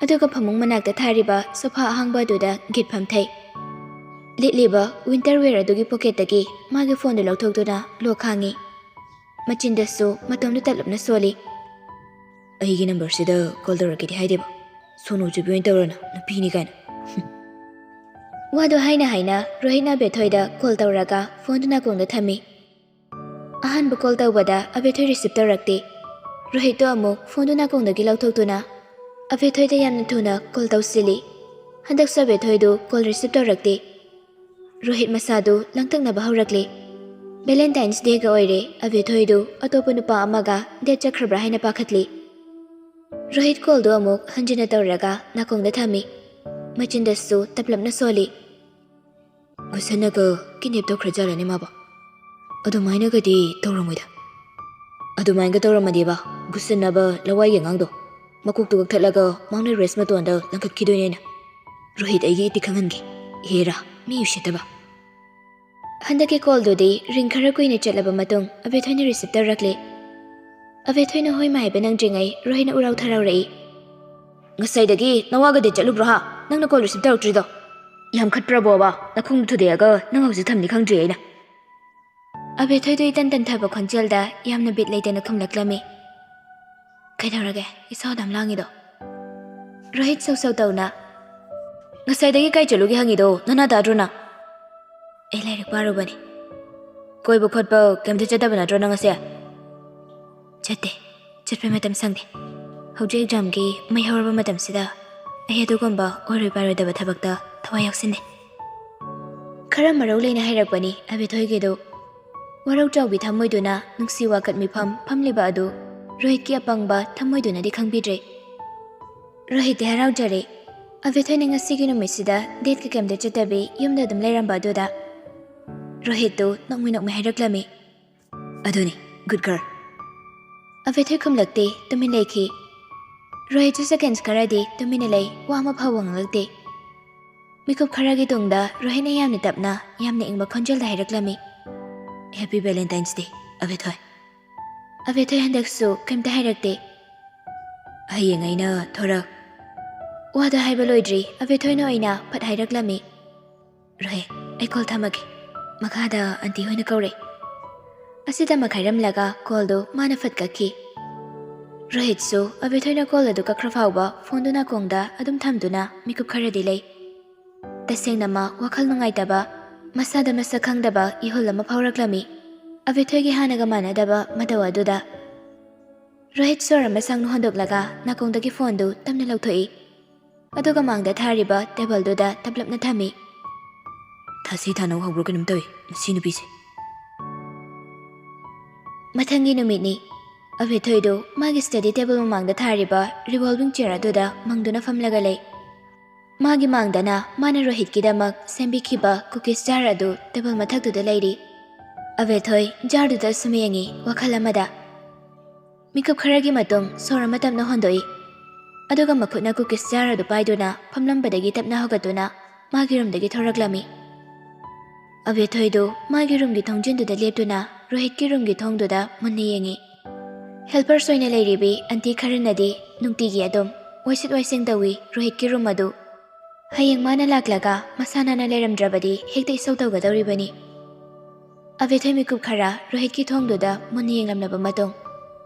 ꯑꯗꯨꯒ ꯐꯃꯨꯡ ꯃꯅꯥꯛꯇ ꯊꯥꯔꯤꯕ ꯁꯣꯐꯥ ꯑꯍꯥꯡꯕ ꯑꯗꯨꯗ ꯒꯤꯠ ꯐꯝꯊꯩ꯫ ꯂꯤꯠꯂꯤꯕ ꯋꯤꯟꯇꯔ ꯋꯦꯌꯔ ꯑꯗꯨꯒꯤ ꯄꯣꯀꯦꯠꯇꯒꯤ ꯃꯥꯒꯤ ꯐꯣꯟꯗꯨ ꯂꯧꯊꯣꯛꯇꯨꯅ ꯂꯣꯛ ꯍꯥꯡꯉꯤ꯫ ꯃꯆꯤꯟꯗꯁꯨ ꯃꯇꯣꯝꯗ ꯇꯞꯂꯞꯅ ꯁꯣꯜꯂꯤ꯫ "ꯑꯩꯒꯤ ꯅꯝꯕꯔꯁꯤꯗ ꯀꯣꯜ ꯇꯧꯔꯛꯀꯦꯗꯤ ꯍꯥꯏꯗꯦꯕ꯫ ꯁꯣꯅꯣ ꯆꯨꯕꯤ ꯑꯣꯏꯅ ꯇꯧꯔꯅ, ꯅꯨꯄꯤꯅꯤ ꯀꯥꯏꯅ꯫" ꯋꯥꯗꯨ ꯍꯥꯏꯅ ꯍꯥꯏꯅ ꯔꯣꯍꯤꯠꯅ ꯑꯕꯦꯊꯣꯏꯗ ꯀꯣꯜ ꯇꯧꯔꯒ ꯐꯣꯟꯗꯨ ꯅꯥꯀꯣꯡꯗ ꯊꯝꯃꯤ꯫ ꯑꯍꯥꯟꯕ ꯀꯣꯜ ꯇꯧꯕꯗ ꯑꯕꯦꯊꯣꯏ ꯔꯤꯁꯤꯞ ꯇꯧꯔꯛꯇꯦ꯫ ꯔꯣꯍꯤꯠꯇꯨ ꯑꯃꯨꯛ ꯐꯣꯟꯗꯨ ꯅꯥꯀꯣꯡꯗꯒꯤ ꯂꯧꯊꯣꯛꯇꯨꯅ ꯑꯕꯦꯊꯣꯏꯗ ꯌꯥꯝꯅ ꯊꯨꯅ ꯀꯣꯜ ꯇꯧꯁꯤꯜꯂꯤ꯫ ꯍꯟꯗꯛꯁꯨ ꯑꯕꯦꯊꯣꯏꯗꯨ ꯀꯣꯜ ꯔꯤꯁꯤꯞ ꯇꯧꯔꯛꯇꯦ꯫ ꯔꯣꯍꯤꯠ ꯃꯁꯥꯗꯨ ꯂꯥꯡꯇꯛꯅꯕ ꯍꯧꯔꯛꯂꯦ꯫ ꯚꯦꯂꯦꯟꯇꯥꯏꯟꯁ ꯗꯦꯒ ꯑꯣꯏꯔꯦ, ꯑꯕꯦꯊꯣꯏꯗꯨ ꯑꯇꯣꯞꯄ ꯅꯨꯄꯥ ꯑꯃꯒ ꯗꯦꯠ ꯆꯠꯈ꯭ꯔꯕ꯭ꯔꯥ ꯍꯥꯏꯅ ꯄꯥꯈꯠꯂꯤ꯫ ꯔꯣꯍꯤꯠ ꯀꯣꯜꯗꯨ ꯑꯃꯨꯛ ꯍꯟꯖꯤꯟꯅ ꯇꯧꯔꯒ ꯅꯥꯀꯣꯡꯗ ꯊꯝꯃꯤ꯫ ꯃꯆꯤꯟꯗꯁꯨ ꯇꯞꯂꯞꯅ ꯁꯣꯜꯂꯤ꯫ "ꯒꯨꯁꯟꯅꯒ ꯀꯤꯗꯅꯦꯞ ꯇꯧꯈ꯭ꯔꯖꯥꯠꯂꯅꯦ ꯃꯥꯕꯣ? ꯑꯗꯨꯃꯥꯏꯅꯒꯗꯤ ꯇꯧꯔꯝꯃꯣꯏꯗ꯫ ꯑꯗꯨꯃꯥꯏꯅꯒ ꯇꯧꯔꯝꯃꯗꯤꯕ, ꯒꯨꯁꯟꯅꯕ ꯂꯋꯥꯏꯒꯤ ꯑꯉꯥꯡꯗꯣ ꯃꯀꯣꯛꯇꯨ ꯀꯛꯊꯠꯂꯒ ꯃꯥꯎꯟ ꯑꯦꯚꯔꯦꯁ ꯃꯇꯣꯟꯗ ꯂꯪꯈꯠꯈꯤꯗꯣꯏꯅꯦꯅ꯫ ꯔꯣꯍꯤꯠ, ꯑꯩꯒꯤ ꯏꯇꯤ ꯈꯪꯍꯟꯒꯦ꯫ ꯍꯦꯔꯥ, ꯃꯤ ꯎꯁꯤꯠꯇꯕ꯫" ꯍꯟꯗꯛꯀꯤ ꯀꯣꯜꯗꯨꯗꯤ ꯔꯤꯡ ꯈꯔ ꯀꯨꯏꯅ ꯆꯠꯂꯕ ꯃꯇꯨꯡ ꯑꯕꯦꯊꯣꯏꯅ ꯔꯤꯁꯤꯞ ꯇꯧꯔꯛꯂꯦ꯫ ꯑꯕꯦꯊꯣꯏꯅ ꯍꯣꯏ ꯃꯥ ꯍꯥꯏꯕ ꯅꯪꯗ꯭ꯔꯤꯉꯩ ꯔꯣꯍꯤꯠꯅ ꯎꯔꯥꯎ ꯊꯔꯥꯎꯔꯛꯏ꯫ "ꯉꯁꯥꯏꯗꯒꯤ ꯅꯋꯥꯒꯗꯤ ꯆꯠꯂꯨꯕ꯭ꯔꯣ ꯍꯥ? ꯅꯪꯅ ꯀꯣꯜ ꯔꯤꯁꯤꯞ ꯇꯧꯔꯛꯇ꯭ꯔꯤꯗꯣ? ꯌꯥꯝ ꯈꯠꯄ꯭ꯔꯕꯣꯕ? ꯅꯈꯣꯡꯗꯨ ꯊꯨꯗꯦꯛꯑꯒ ꯅꯪ ꯍꯧꯖꯤꯛ ꯊꯝꯅꯤ ꯈꯪꯗ꯭ꯔꯤ ꯑꯩꯅ꯫" ꯑꯕꯦꯊꯣꯏꯗꯨ ꯏꯇꯟ ꯇꯟꯊꯕ ꯈꯣꯟꯖꯦꯜꯗ ꯌꯥꯝꯅ ꯕꯤꯠ ꯂꯩꯇꯅ ꯈꯨꯝꯂꯛꯂꯝꯃꯤ꯫ "ꯀꯩꯗꯧꯔꯒꯦ? ꯏꯁꯧ ꯑꯗꯨꯝ ꯂꯥꯡꯉꯤꯗꯣ?" ꯔꯣꯍꯤꯠ ꯁꯧ ꯁꯧ ꯇꯧꯅ, "ꯉꯁꯥꯏꯗꯒꯤ ꯀꯥꯏ ꯆꯠꯂꯨꯒꯦ ꯍꯪꯉꯤꯗꯣ ꯅꯅꯥ ꯇꯥꯗ꯭ꯔꯣ ꯅꯪ?" "ꯑꯩ ꯂꯥꯏꯔꯤꯛ ꯄꯥꯔꯨꯕꯅꯤ꯫" ꯀꯣꯏꯕ ꯈꯣꯠꯄ ꯀꯩꯝꯇ ꯆꯠꯇꯕ ꯅꯠꯇ꯭ꯔꯣ ꯅꯪ ꯉꯁꯤ? ꯆꯠꯇꯦ꯫ ꯆꯠꯄꯩ ꯃꯇꯝ ꯁꯪꯗꯦ꯫ ꯍꯧꯖꯤꯛ ꯑꯦꯛꯖꯥꯝꯒꯤ ꯃꯩ ꯍꯧꯔꯕ ꯃꯇꯝꯁꯤꯗ ꯑꯩ ꯑꯗꯨꯒꯨꯝꯕ ꯑꯣꯏꯔꯣꯏ ꯄꯥꯔꯣꯏꯗꯕ ꯊꯕꯛꯇ ꯊꯋꯥꯏ ꯌꯥꯎꯁꯤꯟꯗꯦ꯫ ꯈꯔ ꯃꯔꯧ ꯂꯩꯅ ꯍꯥꯏꯔꯛꯄꯅꯤ ꯑꯕꯦꯊꯣꯏꯒꯤꯗꯨ꯫ ꯋꯥꯔꯧ ꯆꯥꯎꯕꯤ ꯊꯝꯃꯣꯏꯗꯨꯅ ꯅꯨꯡꯁꯤ ꯋꯥꯀꯠ ꯃꯤꯐꯝ ꯐꯝꯂꯤꯕ ꯑꯗꯨ ꯔꯣꯍꯤꯠꯀꯤ ꯑꯄꯪꯕ ꯊꯝꯃꯣꯏꯗꯨꯅꯗꯤ ꯈꯪꯕꯤꯗ꯭ꯔꯦ꯫ ꯔꯣꯍꯤꯠꯇꯤ ꯍꯔꯥꯎꯖꯔꯦ꯫ ꯑꯕꯦꯊꯣꯏꯅ ꯉꯁꯤꯒꯤ ꯅꯨꯃꯤꯠꯁꯤꯗ ꯗꯦꯠꯀ ꯀꯩꯝꯇ ꯆꯠꯇꯕꯤ ꯌꯨꯝꯗ ꯑꯗꯨꯝ ꯂꯩꯔꯝꯕ ꯑꯗꯨꯗ꯫ ꯔꯣꯍꯤꯠꯇꯨ ꯅꯣꯛꯃꯤ ꯅꯣꯛꯃꯤ ꯍꯥꯏꯔꯛꯂꯝꯃꯤ꯫ "ꯑꯗꯨꯅꯤ, good girl꯫" ꯑꯕꯦꯊꯣꯏ ꯈꯨꯝꯂꯛꯇꯦ, ꯇꯨꯃꯤꯟ ꯂꯩꯈꯤ꯫ ꯔꯣꯍꯤꯠꯁꯨ ꯁꯦꯀꯦꯟꯁ ꯈꯔꯗꯤ ꯇꯨꯃꯤꯟꯅ ꯂꯩ, ꯋꯥ ꯑꯃ ꯐꯥꯎꯕ ꯉꯥꯡꯂꯛꯇꯦ꯫ ꯃꯤꯀꯨꯞ ꯈꯔꯒꯤ ꯇꯨꯡꯗ ꯔꯣꯍꯤꯠꯅ ꯌꯥꯝꯅ ꯇꯞꯅ, ꯌꯥꯝꯅ ꯏꯪꯕ ꯈꯣꯟꯖꯦꯜꯗ ꯍꯥꯏꯔꯛꯂꯝꯃꯤ꯫ "Happy Valentine's Day, ꯑꯕꯦꯊꯣꯏ꯫" ꯑꯕꯦꯊꯣꯏ ꯍꯟꯗꯛꯁꯨ ꯀꯩꯝꯇ ꯍꯥꯏꯔꯛꯇꯦ꯫ "ꯍꯌꯦꯡ ꯑꯩꯅ ꯊꯣꯔꯛ-" ꯋꯥꯗꯣ ꯍꯥꯏꯕ ꯂꯣꯏꯗ꯭ꯔꯤ, ꯑꯕꯦꯊꯣꯏꯅ ꯑꯣꯏꯅ ꯐꯠ ꯍꯥꯏꯔꯛꯂꯝꯃꯤ꯫ "ꯔꯣꯍꯤꯠ, ꯑꯩ ꯀꯣꯜ ꯊꯝꯃꯒꯦ꯫ ꯃꯈꯥꯗ ꯑꯟꯇꯤ ꯍꯣꯏꯅ ꯀꯧꯔꯦ꯫" ꯑꯁꯤꯗꯃꯛ ꯍꯥꯏꯔꯝꯂꯒ ꯀꯣꯜꯗꯨ ꯃꯥꯅ ꯐꯠ ꯀꯛꯈꯤ꯫ ꯔꯣꯍꯤꯠꯁꯨ ꯑꯕꯦꯊꯣꯏꯅ ꯀꯣꯜ ꯑꯗꯨ ꯀꯛꯈ꯭ꯔ ꯐꯥꯎꯕ ꯐꯣꯟꯗꯨ ꯅꯥꯀꯣꯡꯗ ꯑꯗꯨꯝ ꯊꯝꯗꯨꯅ ꯃꯤꯀꯨꯞ ꯈꯔꯗꯤ ꯂꯩ꯫ ꯇꯁꯦꯡꯅꯃꯛ ꯋꯥꯈꯜ ꯅꯨꯡꯉꯥꯏꯇꯕ, ꯃꯁꯥꯗ ꯃꯁꯛ ꯈꯪꯗꯕ ꯏꯍꯨꯜ ꯑꯃ ꯐꯥꯎꯔꯛꯂꯝꯃꯤ꯫ ꯑꯕꯦꯊꯣꯏꯒꯤ ꯍꯥꯟꯅꯒ ꯃꯥꯟꯅꯗꯕ ꯃꯇꯧ ꯑꯗꯨꯗ꯫ ꯔꯣꯍꯤꯠ ꯁꯣꯔ ꯑꯃ ꯁꯥꯡꯅ ꯍꯣꯟꯗꯣꯛꯂꯒ ꯅꯥꯀꯣꯡꯗꯒꯤ ꯐꯣꯟꯗꯨ ꯇꯞꯅ ꯂꯧꯊꯣꯛꯏ꯫ ꯑꯗꯨꯒ ꯃꯥꯡꯗ ꯊꯥꯔꯤꯕ ꯇꯦꯕꯜꯗꯨꯗ ꯇꯞꯂꯞꯅ ꯊꯝꯃꯤ꯫ ꯊꯥꯁꯤ ꯊꯥꯅꯧ ꯍꯧꯕ꯭ꯔꯥ ꯀꯩꯅꯣꯝ ꯇꯧꯏ ꯃꯁꯤ ꯅꯨꯄꯤꯁꯦ꯫ ꯃꯊꯪꯒꯤ ꯅꯨꯃꯤꯠꯅꯤ꯫ ꯑꯕꯦꯊꯣꯏꯗꯨ ꯃꯥꯒꯤ ꯁ꯭ꯇꯗꯤ ꯇꯦꯕꯜ ꯃꯃꯥꯡꯗ ꯊꯥꯔꯤꯕ ꯔꯤꯚꯣꯜꯚꯤꯡ ꯆꯤꯌꯔ ꯑꯗꯨꯗ ꯃꯪꯗꯨꯅ ꯐꯝꯂꯒ ꯂꯩ꯫ ꯃꯥꯒꯤ ꯃꯥꯡꯗꯅ ꯃꯥꯅ ꯔꯣꯍꯤꯠꯀꯤꯗꯃꯛ ꯁꯦꯝꯕꯤꯈꯤꯕ ꯀꯨꯀꯤꯁ ꯖꯥꯔ ꯑꯗꯨ ꯇꯦꯕꯜ ꯃꯊꯛꯇꯨꯗ ꯂꯩꯔꯤ꯫ ꯑꯕꯦꯊꯣꯏ ꯖꯥꯔꯗꯨꯗ ꯁꯨꯝ ꯌꯦꯡꯉꯤ, ꯋꯥꯈꯜ ꯑꯃꯗ꯫ ꯃꯤꯀꯨꯞ ꯈꯔꯒꯤ ꯃꯇꯨꯡ ꯁꯣꯔ ꯑꯃ ꯇꯞꯅ ꯍꯣꯟꯗꯣꯛꯏ꯫ ꯑꯗꯨꯒ ꯃꯈꯨꯠꯅ ꯀꯨꯀꯤꯁ ꯖꯥꯔ ꯑꯗꯨ ꯄꯥꯏꯗꯨꯅ ꯐꯝꯂꯝꯕꯗꯒꯤ ꯇꯞꯅ ꯍꯧꯒꯠꯇꯨꯅ ꯃꯥꯒꯤ ꯔꯨꯝꯗꯒꯤ ꯊꯣꯔꯛꯂꯝꯃꯤ꯫ ꯑꯕꯦꯊꯣꯏꯗꯨ ꯃꯥꯒꯤ ꯔꯨꯝꯒꯤ ꯊꯣꯡꯖꯤꯟꯗꯨꯗ ꯂꯦꯞꯇꯨꯅ ꯔꯣꯍꯤꯠꯀꯤ ꯔꯨꯝꯒꯤ ꯊꯣꯡꯗꯨꯗ ꯃꯨꯟꯅ ꯌꯦꯡꯉꯤ꯫ ꯍꯦꯜꯄꯔꯁ ꯑꯣꯏꯅ ꯂꯩꯔꯤꯕꯤ ꯑꯟꯇꯤ ꯈꯔꯅꯗꯤ ꯅꯨꯡꯇꯤꯒꯤ ꯑꯗꯨꯝ ꯋꯥꯏꯁꯤꯠ ꯋꯥꯏꯁꯤꯡ ꯇꯧꯏ ꯔꯣꯍꯤꯠꯀꯤ ꯔꯨꯝ ꯑꯗꯨ꯫ ꯍꯌꯦꯡ ꯃꯥꯅ ꯂꯥꯛꯂꯒ ꯃꯁꯥ ꯅꯥꯟꯅ ꯂꯩꯔꯝꯗ꯭ꯔꯕꯗꯤ ꯍꯦꯛꯇ ꯏꯁꯧ ꯇꯧꯒꯗꯧꯔꯤꯕꯅꯤ꯫ ꯑꯕꯦꯊꯣꯏ ꯃꯤꯀꯨꯞ ꯈꯔ ꯔꯣꯍꯤꯠꯀꯤ ꯊꯣꯡꯗꯨꯗ ꯃꯨꯟꯅ ꯌꯦꯡꯂꯝꯂꯕ ꯃꯇꯨꯡ,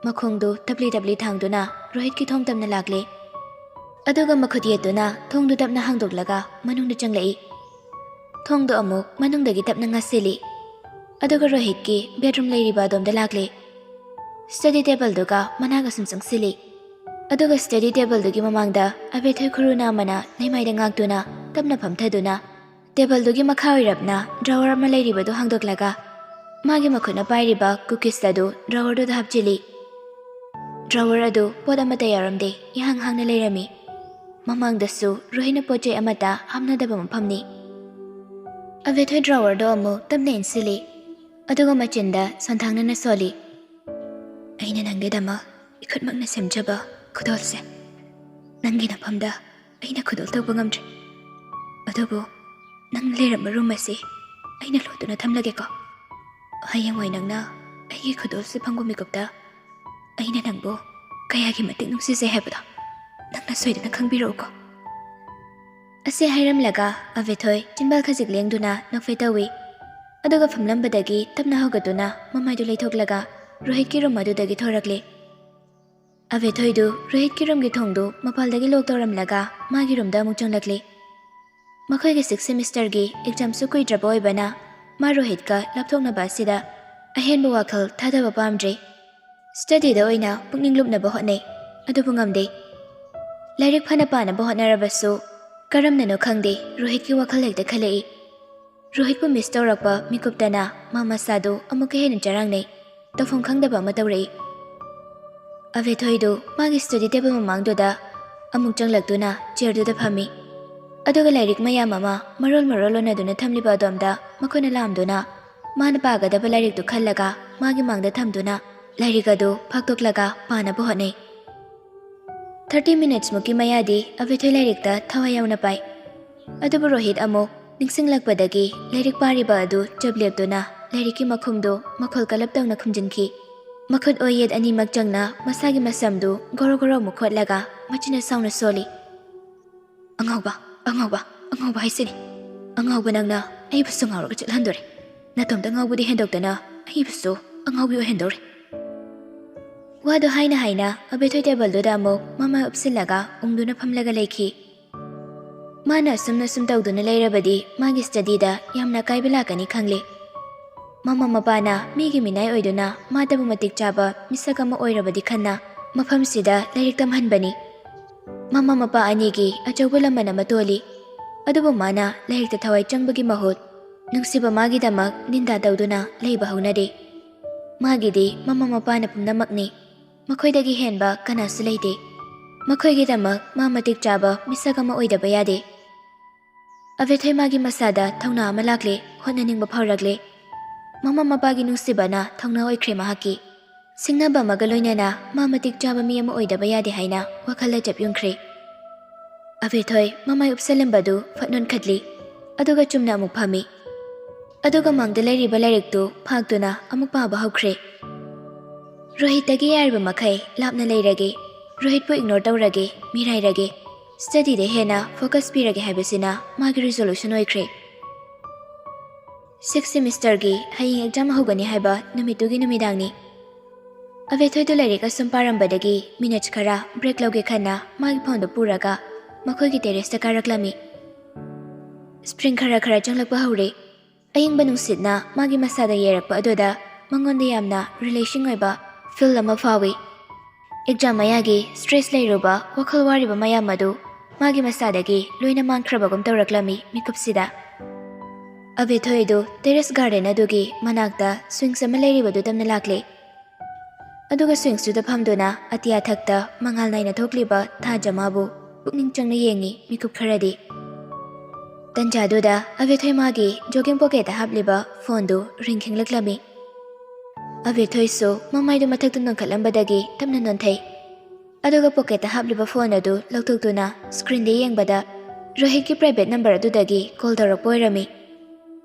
ꯃꯈꯣꯡꯗꯨ ꯇꯞꯂꯤ ꯇꯞꯂꯤ ꯊꯥꯡꯗꯨꯅ ꯔꯣꯍꯤꯠꯀꯤ ꯊꯣꯡ ꯇꯝꯅ ꯂꯥꯛꯂꯦ꯫ ꯑꯗꯨꯒ ꯃꯈꯨꯠ ꯌꯦꯠꯇꯨꯅ ꯊꯣꯡꯗꯨ ꯇꯞꯅ ꯍꯥꯡꯗꯣꯛꯂꯒ ꯃꯅꯨꯡꯗ ꯆꯪꯂꯛꯏ꯫ ꯊꯣꯡꯗꯨ ꯑꯃꯨꯛ ꯃꯅꯨꯡꯗꯒꯤ ꯇꯞꯅ ꯉꯥꯁꯤꯜꯂꯤ꯫ ꯑꯗꯨꯒ ꯔꯣꯍꯤꯠꯀꯤ ꯕꯦꯗꯔꯨꯝ ꯂꯩꯔꯤꯕ ꯑꯗꯣꯝꯗ ꯂꯥꯛꯂꯦ꯫ ꯁ꯭ꯇꯗꯤ ꯇꯦꯕꯜꯗꯨꯒ ꯃꯅꯥꯒ ꯁꯨꯝ ꯆꯪꯁꯤꯜꯂꯤ꯫ ꯑꯗꯨꯒ ꯁ꯭ꯇꯗꯤ ꯇꯦꯕꯜꯗꯨꯒꯤ ꯃꯃꯥꯡꯗ ꯑꯕꯦꯊꯣꯏ ꯈꯨꯔꯨ ꯅꯥꯝꯃꯅ ꯂꯩꯃꯥꯏꯗ ꯉꯥꯛꯇꯨꯅ ꯇꯞꯅ ꯐꯝꯊꯗꯨꯅ ꯇꯦꯕꯜꯗꯨꯒꯤ ꯃꯈꯥ ꯑꯣꯏꯔꯞꯅ ꯗ꯭ꯔꯥꯋꯔ ꯑꯃ ꯂꯩꯔꯤꯕꯗꯨ ꯍꯥꯡꯗꯣꯛꯂꯒ ꯃꯥꯒꯤ ꯃꯈꯨꯠꯅ ꯄꯥꯏꯔꯤꯕ ꯀꯨꯀꯤꯁ ꯑꯗꯨ ꯗ꯭ꯔꯥꯋꯔꯗꯨꯗ ꯍꯥꯞꯆꯤꯜꯂꯤ꯫ ꯗ꯭ꯔꯥꯋꯔ ꯑꯗꯨ ꯄꯣꯠ ꯑꯃꯠꯇ ꯌꯥꯎꯔꯝꯗꯦ, ꯏꯍꯥꯡ ꯍꯥꯡꯅ ꯂꯩꯔꯝꯃꯤ꯫ ꯃꯃꯥꯡꯗꯁꯨ ꯔꯣꯍꯤꯠꯅ ꯄꯣꯠ ꯆꯩ ꯑꯃꯠꯇ ꯍꯥꯞꯅꯗꯕ ꯃꯐꯝꯅꯤ꯫ ꯑꯕꯦꯊꯣꯏ ꯗ꯭ꯔꯥꯋꯔꯗꯨ ꯑꯃꯨꯛ ꯇꯞꯅ ꯏꯟꯁꯤꯜꯂꯤ, ꯑꯗꯨꯒ ꯃꯆꯤꯟꯗ ꯁꯣꯟꯊꯥꯡꯅꯅ ꯁꯣꯜꯂꯤ꯫ "ꯑꯩꯅ ꯅꯪꯒꯤꯗꯃꯛ ꯏꯈꯨꯠꯃꯛꯅ ꯁꯦꯝꯖꯕ ꯈꯨꯗꯣꯜꯁꯦ, ꯅꯪꯒꯤ ꯅꯐꯝꯗ ꯑꯩꯅ ꯈꯨꯗꯣꯜ ꯇꯧꯕ ꯉꯝꯗ꯭ꯔꯦ꯫ ꯑꯗꯨꯕꯨ ꯅꯪ ꯂꯩꯔꯝꯕ ꯔꯨꯝ ꯑꯁꯤ ꯑꯩꯅ ꯂꯣꯠꯇꯨꯅ ꯊꯝꯂꯒꯦꯀꯣ꯫ ꯍꯌꯦꯡꯋꯥꯏ ꯅꯪꯅ ꯑꯩꯒꯤ ꯈꯨꯗꯣꯜꯁꯤ ꯐꯪꯕ ꯃꯤꯀꯨꯞꯇ ꯑꯩꯅ ꯅꯪꯕꯨ ꯀꯌꯥꯒꯤ ꯃꯇꯤꯛ ꯅꯨꯡꯁꯤꯖꯩ ꯍꯥꯏꯕꯗꯣ ꯅꯪꯅ ꯁꯣꯏꯗꯅ ꯈꯪꯕꯤꯔꯛꯎꯀꯣ"꯫ ꯑꯁꯤ ꯍꯥꯏꯔꯝꯂꯒ ꯑꯕꯦꯊꯣꯏ ꯆꯤꯟꯕꯥꯜ ꯈꯖꯤꯛ ꯂꯦꯡꯗꯨꯅ ꯅꯣꯛꯐꯦ ꯇꯧꯏ꯫ ꯑꯗꯨꯒ ꯐꯝꯂꯝꯕꯗꯒꯤ ꯇꯞꯅ ꯍꯧꯒꯠꯇꯨꯅ ꯃꯃꯥꯏꯗꯨ ꯂꯩꯊꯣꯛꯂꯒ ꯔꯣꯍꯤꯠꯀꯤ ꯔꯨꯝ ꯑꯗꯨꯗꯒꯤ ꯊꯣꯔꯛꯂꯦ꯫ ꯑꯕꯦꯊꯣꯏꯗꯨ ꯔꯣꯍꯤꯠꯀꯤ ꯔꯨꯝꯒꯤ ꯊꯣꯡꯗꯨ ꯃꯄꯥꯜꯗꯒꯤ ꯂꯣꯛ ꯇꯧꯔꯝꯂꯒ ꯃꯥꯒꯤ ꯔꯨꯝꯗ ꯑꯃꯨꯛ ꯆꯪꯂꯛꯂꯤ꯫ ꯃꯈꯣꯏꯒꯤ ꯁꯤꯛꯁ ꯁꯦꯃꯤꯁꯇꯔꯒꯤ ꯑꯦꯛꯖꯥꯝꯁꯨ ꯀꯨꯏꯗ꯭ꯔꯕ ꯑꯣꯏꯕꯅ ꯃꯥ ꯔꯣꯍꯤꯠꯀ ꯂꯥꯞꯊꯣꯛꯅꯕ ꯑꯁꯤꯗ ꯑꯍꯦꯟꯕ ꯋꯥꯈꯜ ꯊꯥꯗꯕ ꯄꯥꯝꯗ꯭ꯔꯦ꯫ ꯁ꯭ꯇꯗꯤꯗ ꯑꯣꯏꯅ ꯄꯨꯛꯅꯤꯡ ꯂꯨꯞꯅꯕ ꯍꯣꯠꯅꯩ, ꯑꯗꯨꯕꯨ ꯉꯝꯗꯦ꯫ ꯂꯥꯏꯔꯤꯛ ꯐꯅ ꯄꯥꯅꯕ ꯍꯣꯠꯅꯔꯕꯁꯨ ꯀꯔꯝꯅꯅꯣ ꯈꯪꯗꯦ, ꯔꯣꯍꯤꯠꯀꯤ ꯋꯥꯈꯜ ꯍꯦꯛꯇ ꯈꯜꯂꯛꯏ꯫ ꯔꯣꯍꯤꯠꯄꯨ ꯃꯤꯁ ꯇꯧꯔꯛꯄ ꯃꯤꯀꯨꯞꯇꯅ ꯃꯥ ꯃꯁꯥꯗꯨ ꯑꯃꯨꯛꯀ ꯍꯦꯟꯅ ꯆꯔꯥꯡꯅꯩ꯫ ꯇꯧꯐꯝ ꯈꯪꯗꯕ ꯑꯃ ꯇꯧꯔꯛꯏ꯫ ꯑꯕꯦꯊꯣꯏꯗꯨ ꯃꯥꯒꯤ ꯁ꯭ꯇꯗꯤ ꯇꯦꯕꯜ ꯃꯃꯥꯡꯗꯨꯗ ꯑꯃꯨꯛ ꯆꯪꯂꯛꯇꯨꯅ ꯆꯤꯌꯔꯗꯨꯗ ꯐꯝꯃꯤ꯫ ꯑꯗꯨꯒ ꯂꯥꯏꯔꯤꯛ ꯃꯌꯥꯝ ꯑꯃ ꯃꯔꯣꯜ ꯃꯔꯣꯜ ꯑꯣꯟꯅꯗꯨꯅ ꯊꯝꯂꯤꯕ ꯑꯗꯣꯝꯗ ꯃꯈꯨꯠꯅ ꯂꯥꯝꯗꯨꯅ ꯃꯥꯅ ꯄꯥꯒꯗꯕ ꯂꯥꯏꯔꯤꯛꯇꯨ ꯈꯜꯂꯒ ꯃꯥꯒꯤ ꯃꯥꯡꯗ ꯊꯝꯗꯨꯅ ꯂꯥꯏꯔꯤꯛ ꯑꯗꯨ ꯐꯥꯛꯇꯣꯛꯂꯒ ꯄꯥꯅꯕ ꯍꯣꯠꯅꯩ꯫ ꯊꯥꯔꯇꯤ ꯃꯤꯅꯤꯠꯁꯃꯨꯛꯀꯤ ꯃꯌꯥꯗꯤ ꯑꯕꯦꯊꯣꯏ ꯂꯥꯏꯔꯤꯛꯇ ꯊꯋꯥꯏ ꯌꯥꯎꯅ ꯄꯥꯏ꯫ ꯑꯗꯨꯕꯨ ꯔꯣꯍꯤꯠ ꯑꯃꯨꯛ ꯅꯤꯡꯁꯤꯡꯂꯛꯄꯗꯒꯤ ꯂꯥꯏꯔꯤꯛ ꯄꯥꯔꯤꯕ ꯑꯗꯨ ꯆꯞ ꯂꯦꯞꯇꯨꯅ ꯂꯥꯏꯔꯤꯛꯀꯤ ꯃꯈꯨꯝꯗꯨ ꯃꯈꯣꯜ ꯀꯜꯂꯞ ꯇꯧꯅ ꯈꯨꯝꯖꯤꯟꯈꯤ꯫ ꯃꯈꯨꯠ ꯑꯣꯏꯌꯦꯠ ꯑꯅꯤꯃꯛ ꯆꯪꯅ ꯃꯁꯥꯒꯤ ꯃꯁꯝꯗꯨ ꯒꯣꯔꯣ ꯒꯣꯔꯣ ꯑꯃꯨꯛ ꯈꯣꯠꯂꯒ ꯃꯆꯤꯟꯅ ꯁꯥꯎꯅ ꯁꯣꯜꯂꯤ꯫ "ꯑꯉꯥꯎꯕ, ꯑꯉꯥꯎꯕ, ꯑꯉꯥꯎꯕ ꯍꯥꯏꯁꯤꯅꯤ꯫ ꯑꯉꯥꯎꯕ ꯅꯪꯅ ꯑꯩꯕꯨꯁꯨ ꯉꯥꯎꯔꯒ ꯆꯠꯍꯟꯗꯣꯔꯦ꯫ ꯅꯇꯣꯝꯇ ꯉꯥꯎꯕꯗꯤ ꯍꯦꯟꯗꯣꯛꯇꯅ ꯑꯩꯕꯨꯁꯨ ꯑꯉꯥꯎꯕꯤ ꯑꯣꯏꯍꯟꯗꯧꯔꯦ"꯫ ꯋꯥꯗꯨ ꯍꯥꯏꯅ ꯍꯥꯏꯅ ꯑꯕꯦꯊꯣꯏ ꯇꯦꯕꯜꯗꯨꯗ ꯑꯃꯨꯛ ꯃꯃꯥꯏ ꯎꯞꯁꯤꯜꯂꯒ ꯎꯪꯗꯨꯅ ꯐꯝꯂꯒ ꯂꯩꯈꯤ꯫ ꯃꯥꯅ ꯑꯁꯨꯝꯅ ꯁꯨꯝ ꯇꯧꯗꯨꯅ ꯂꯩꯔꯕꯗꯤ ꯃꯥꯒꯤ ꯁ꯭ꯇꯗꯤꯗ ꯌꯥꯝꯅ ꯑꯀꯥꯏꯕ ꯂꯥꯛꯀꯅꯤ ꯈꯪꯂꯦ꯫ ꯃꯃꯥ ꯃꯄꯥꯅ ꯃꯤꯒꯤ ꯃꯤꯅꯥꯏ ꯑꯣꯏꯗꯨꯅ ꯃꯥꯇꯕꯨ ꯃꯇꯤꯛ ꯆꯥꯕ ꯃꯤꯁꯛ ꯑꯃ ꯑꯣꯏꯔꯕꯗꯤ ꯈꯟꯅ ꯃꯐꯝꯁꯤꯗ ꯂꯥꯏꯔꯤꯛ ꯇꯝꯍꯟꯕꯅꯤ꯫ ꯃꯃꯥ ꯃꯄꯥ ꯑꯅꯤꯒꯤ ꯑꯆꯧꯕ ꯂꯃꯟ ꯑꯃ ꯊꯣꯜꯂꯤ꯫ ꯑꯗꯨꯕꯨ ꯃꯥꯅ ꯂꯥꯏꯔꯤꯛꯇ ꯊꯋꯥꯏ ꯆꯪꯕꯒꯤ ꯃꯍꯨꯠ ꯅꯨꯡꯁꯤꯕ ꯃꯥꯒꯤꯗꯃꯛ ꯅꯤꯟꯗꯥ ꯇꯧꯗꯨꯅ ꯂꯩꯕ ꯍꯧꯅꯗꯦ꯫ ꯃꯥꯒꯤꯗꯤ ꯃꯃꯥ ꯃꯄꯥꯅ ꯄꯨꯝꯅꯃꯛꯅꯤ꯫ ꯃꯈꯣꯏꯗꯒꯤ ꯍꯦꯟꯕ ꯀꯅꯥꯁꯨ ꯂꯩꯇꯦ꯫ ꯃꯈꯣꯏꯒꯤꯗꯃꯛ ꯃꯥ ꯃꯇꯤꯛ ꯆꯥꯕ ꯃꯤꯁꯛ ꯑꯃ ꯑꯣꯏꯗꯕ ꯌꯥꯗꯦ꯫ ꯑꯕꯦꯊꯣꯏ ꯃꯥꯒꯤ ꯃꯁꯥꯗ ꯊꯧꯅꯥ ꯑꯃ ꯂꯥꯛꯂꯦ, ꯍꯣꯠꯅꯅꯤꯡꯕ ꯐꯥꯎꯔꯛꯂꯦ꯫ ꯃꯃꯥ ꯃꯄꯥꯒꯤ ꯅꯨꯡꯁꯤꯕꯅ ꯊꯧꯅꯥ ꯑꯣꯏꯈ꯭ꯔꯦ ꯃꯍꯥꯛꯀꯤ꯫ ꯁꯤꯡꯅꯕ ꯑꯃꯒ ꯂꯣꯏꯅꯅ ꯃꯥ ꯃꯇꯤꯛ ꯆꯥꯕ ꯃꯤ ꯑꯃ ꯑꯣꯏꯗꯕ ꯌꯥꯗꯦ ꯍꯥꯏꯅ ꯋꯥꯈꯜꯗ ꯆꯞ ꯌꯨꯡꯈ꯭ꯔꯦ꯫ ꯑꯕꯦꯊꯣꯏ ꯃꯃꯥꯏ ꯎꯞꯁꯜꯂꯝꯕꯗꯨ ꯐꯠ ꯅꯣꯟꯈꯠꯂꯤ, ꯑꯗꯨꯒ ꯆꯨꯝꯅ ꯑꯃꯨꯛ ꯐꯝꯃꯤ꯫ ꯑꯗꯨꯒ ꯃꯥꯡꯗ ꯂꯩꯔꯤꯕ ꯂꯥꯏꯔꯤꯛꯇꯨ ꯐꯥꯛꯇꯨꯅ ꯑꯃꯨꯛ ꯄꯥꯕ ꯍꯧꯈ꯭ꯔꯦ꯫ ꯔꯣꯍꯤꯠꯇꯒꯤ ꯌꯥꯔꯤꯕ ꯃꯈꯩ ꯂꯥꯞꯅ ꯂꯩꯔꯒꯦ, ꯔꯣꯍꯤꯠꯄꯨ ꯏꯒꯅꯣꯔ ꯇꯧꯔꯒꯦ, ꯃꯤꯔꯥꯏꯔꯒꯦ, ꯁ꯭ꯇꯗꯤꯗ ꯍꯦꯟꯅ ꯐꯣꯀꯁ ꯄꯤꯔꯒꯦ ꯍꯥꯏꯕꯁꯤꯅ ꯃꯥꯒꯤ ꯔꯤꯖꯣꯂꯨꯁꯟ ꯑꯣꯏꯈ꯭ꯔꯦ꯫ ꯁꯤꯛꯁ ꯁꯦꯃꯤꯁꯇꯔꯒꯤ ꯍꯌꯦꯡ ꯑꯦꯛꯖꯥꯝ ꯍꯧꯒꯅꯤ ꯍꯥꯏꯕ ꯅꯨꯃꯤꯠꯇꯨꯒꯤ ꯅꯨꯃꯤꯗꯥꯡꯅꯤ꯫ ꯑꯕꯦꯊꯣꯏꯗꯨ ꯂꯥꯏꯔꯤꯛ ꯑꯁꯨꯝ ꯄꯥꯔꯝꯕꯗꯒꯤ ꯃꯤꯅꯠ ꯈꯔ ꯕ꯭ꯔꯦꯛ ꯂꯧꯒꯦ ꯈꯟꯅ ꯃꯥꯒꯤ ꯐꯣꯟꯗꯨ ꯄꯨꯔꯒ ꯃꯈꯣꯏꯒꯤ ꯇꯦꯔꯦꯁꯇ ꯀꯥꯔꯛꯂꯝꯃꯤ꯫ ꯁ꯭ꯄ꯭ꯔꯤꯡ ꯈꯔ ꯈꯔ ꯆꯪꯂꯛꯄ ꯍꯧꯔꯦ꯫ ꯑꯏꯪꯕ ꯅꯨꯡꯁꯤꯠꯅ ꯃꯥꯒꯤ ꯃꯁꯥꯗ ꯌꯩꯔꯛꯄ ꯑꯗꯨꯗ ꯃꯉꯣꯟꯗ ꯌꯥꯝꯅ ꯔꯤꯂꯦꯛꯁꯤꯡ ꯑꯣꯏꯕ ꯐꯤꯜ ꯑꯃ ꯐꯥꯎꯏ꯫ ꯑꯦꯛꯖꯥꯝ ꯃꯌꯥꯒꯤ ꯁ꯭ꯇ꯭ꯔꯦꯁ ꯂꯩꯔꯨꯕ, ꯋꯥꯈꯜ ꯋꯥꯔꯤꯕ ꯃꯌꯥꯝ ꯑꯗꯨ ꯃꯥꯒꯤ ꯃꯁꯥꯗꯒꯤ ꯂꯣꯏꯅ ꯃꯥꯡꯈ꯭ꯔꯕꯒꯨꯝ ꯇꯧꯔꯛꯂꯝꯃꯤ ꯃꯤꯀꯨꯞꯁꯤꯗ꯫ ꯑꯕꯦꯊꯣꯏꯗꯨ ꯇꯦꯔꯦꯁ ꯒꯥꯔꯗꯦꯟ ꯑꯗꯨꯒꯤ ꯃꯅꯥꯛꯇ ꯁ꯭ꯋꯤꯡꯁ ꯑꯃ ꯂꯩꯔꯤꯕꯗꯨ ꯇꯝꯅ ꯂꯥꯛꯂꯦ꯫ ꯑꯗꯨꯒ ꯁ꯭ꯋꯤꯡꯁꯇꯨꯗ ꯐꯝꯗꯨꯅ ꯑꯇꯤꯌꯥꯊꯛꯇ ꯃꯉꯥꯜ ꯅꯥꯏꯅ ꯊꯣꯛꯂꯤꯕ ꯊꯥꯖ ꯃꯥꯕꯨ ꯄꯨꯛꯅꯤꯡ ꯆꯪꯅ ꯌꯦꯡꯉꯤ ꯃꯤꯀꯨꯞ ꯈꯔꯗꯤ꯫ ꯇꯟꯖꯥꯗꯨꯗ ꯑꯕꯦꯊꯣꯏ ꯃꯥꯒꯤ ꯖꯣꯒꯤꯡ ꯄꯣꯀꯦꯠꯇ ꯍꯥꯞꯂꯤꯕ ꯐꯣꯟꯗꯨ ꯔꯤꯡ ꯈꯤꯡꯂꯛꯂꯝꯃꯤ꯫ ꯑꯕꯦꯊꯣꯏꯁꯨ ꯃꯃꯥꯏꯗꯨ ꯃꯊꯛꯇ ꯅꯣꯟꯈꯠꯂꯝꯕꯗꯒꯤ ꯇꯞꯅ ꯅꯣꯟꯊꯩ꯫ ꯑꯗꯨꯒ ꯄꯣꯀꯦꯠꯇ ꯍꯥꯞꯂꯤꯕ ꯐꯣꯟ ꯑꯗꯨ ꯂꯧꯊꯣꯛꯇꯨꯅ ꯁ꯭ꯀ꯭ꯔꯤꯟꯗ ꯌꯦꯡꯕꯗ ꯔꯣꯍꯤꯠꯀꯤ ꯄ꯭ꯔꯥꯏꯚꯦꯠ ꯅꯝꯕꯔ ꯑꯗꯨꯗꯒꯤ ꯀꯣꯜ ꯇꯧꯔꯛꯄ ꯑꯣꯏꯔꯝꯃꯤ꯫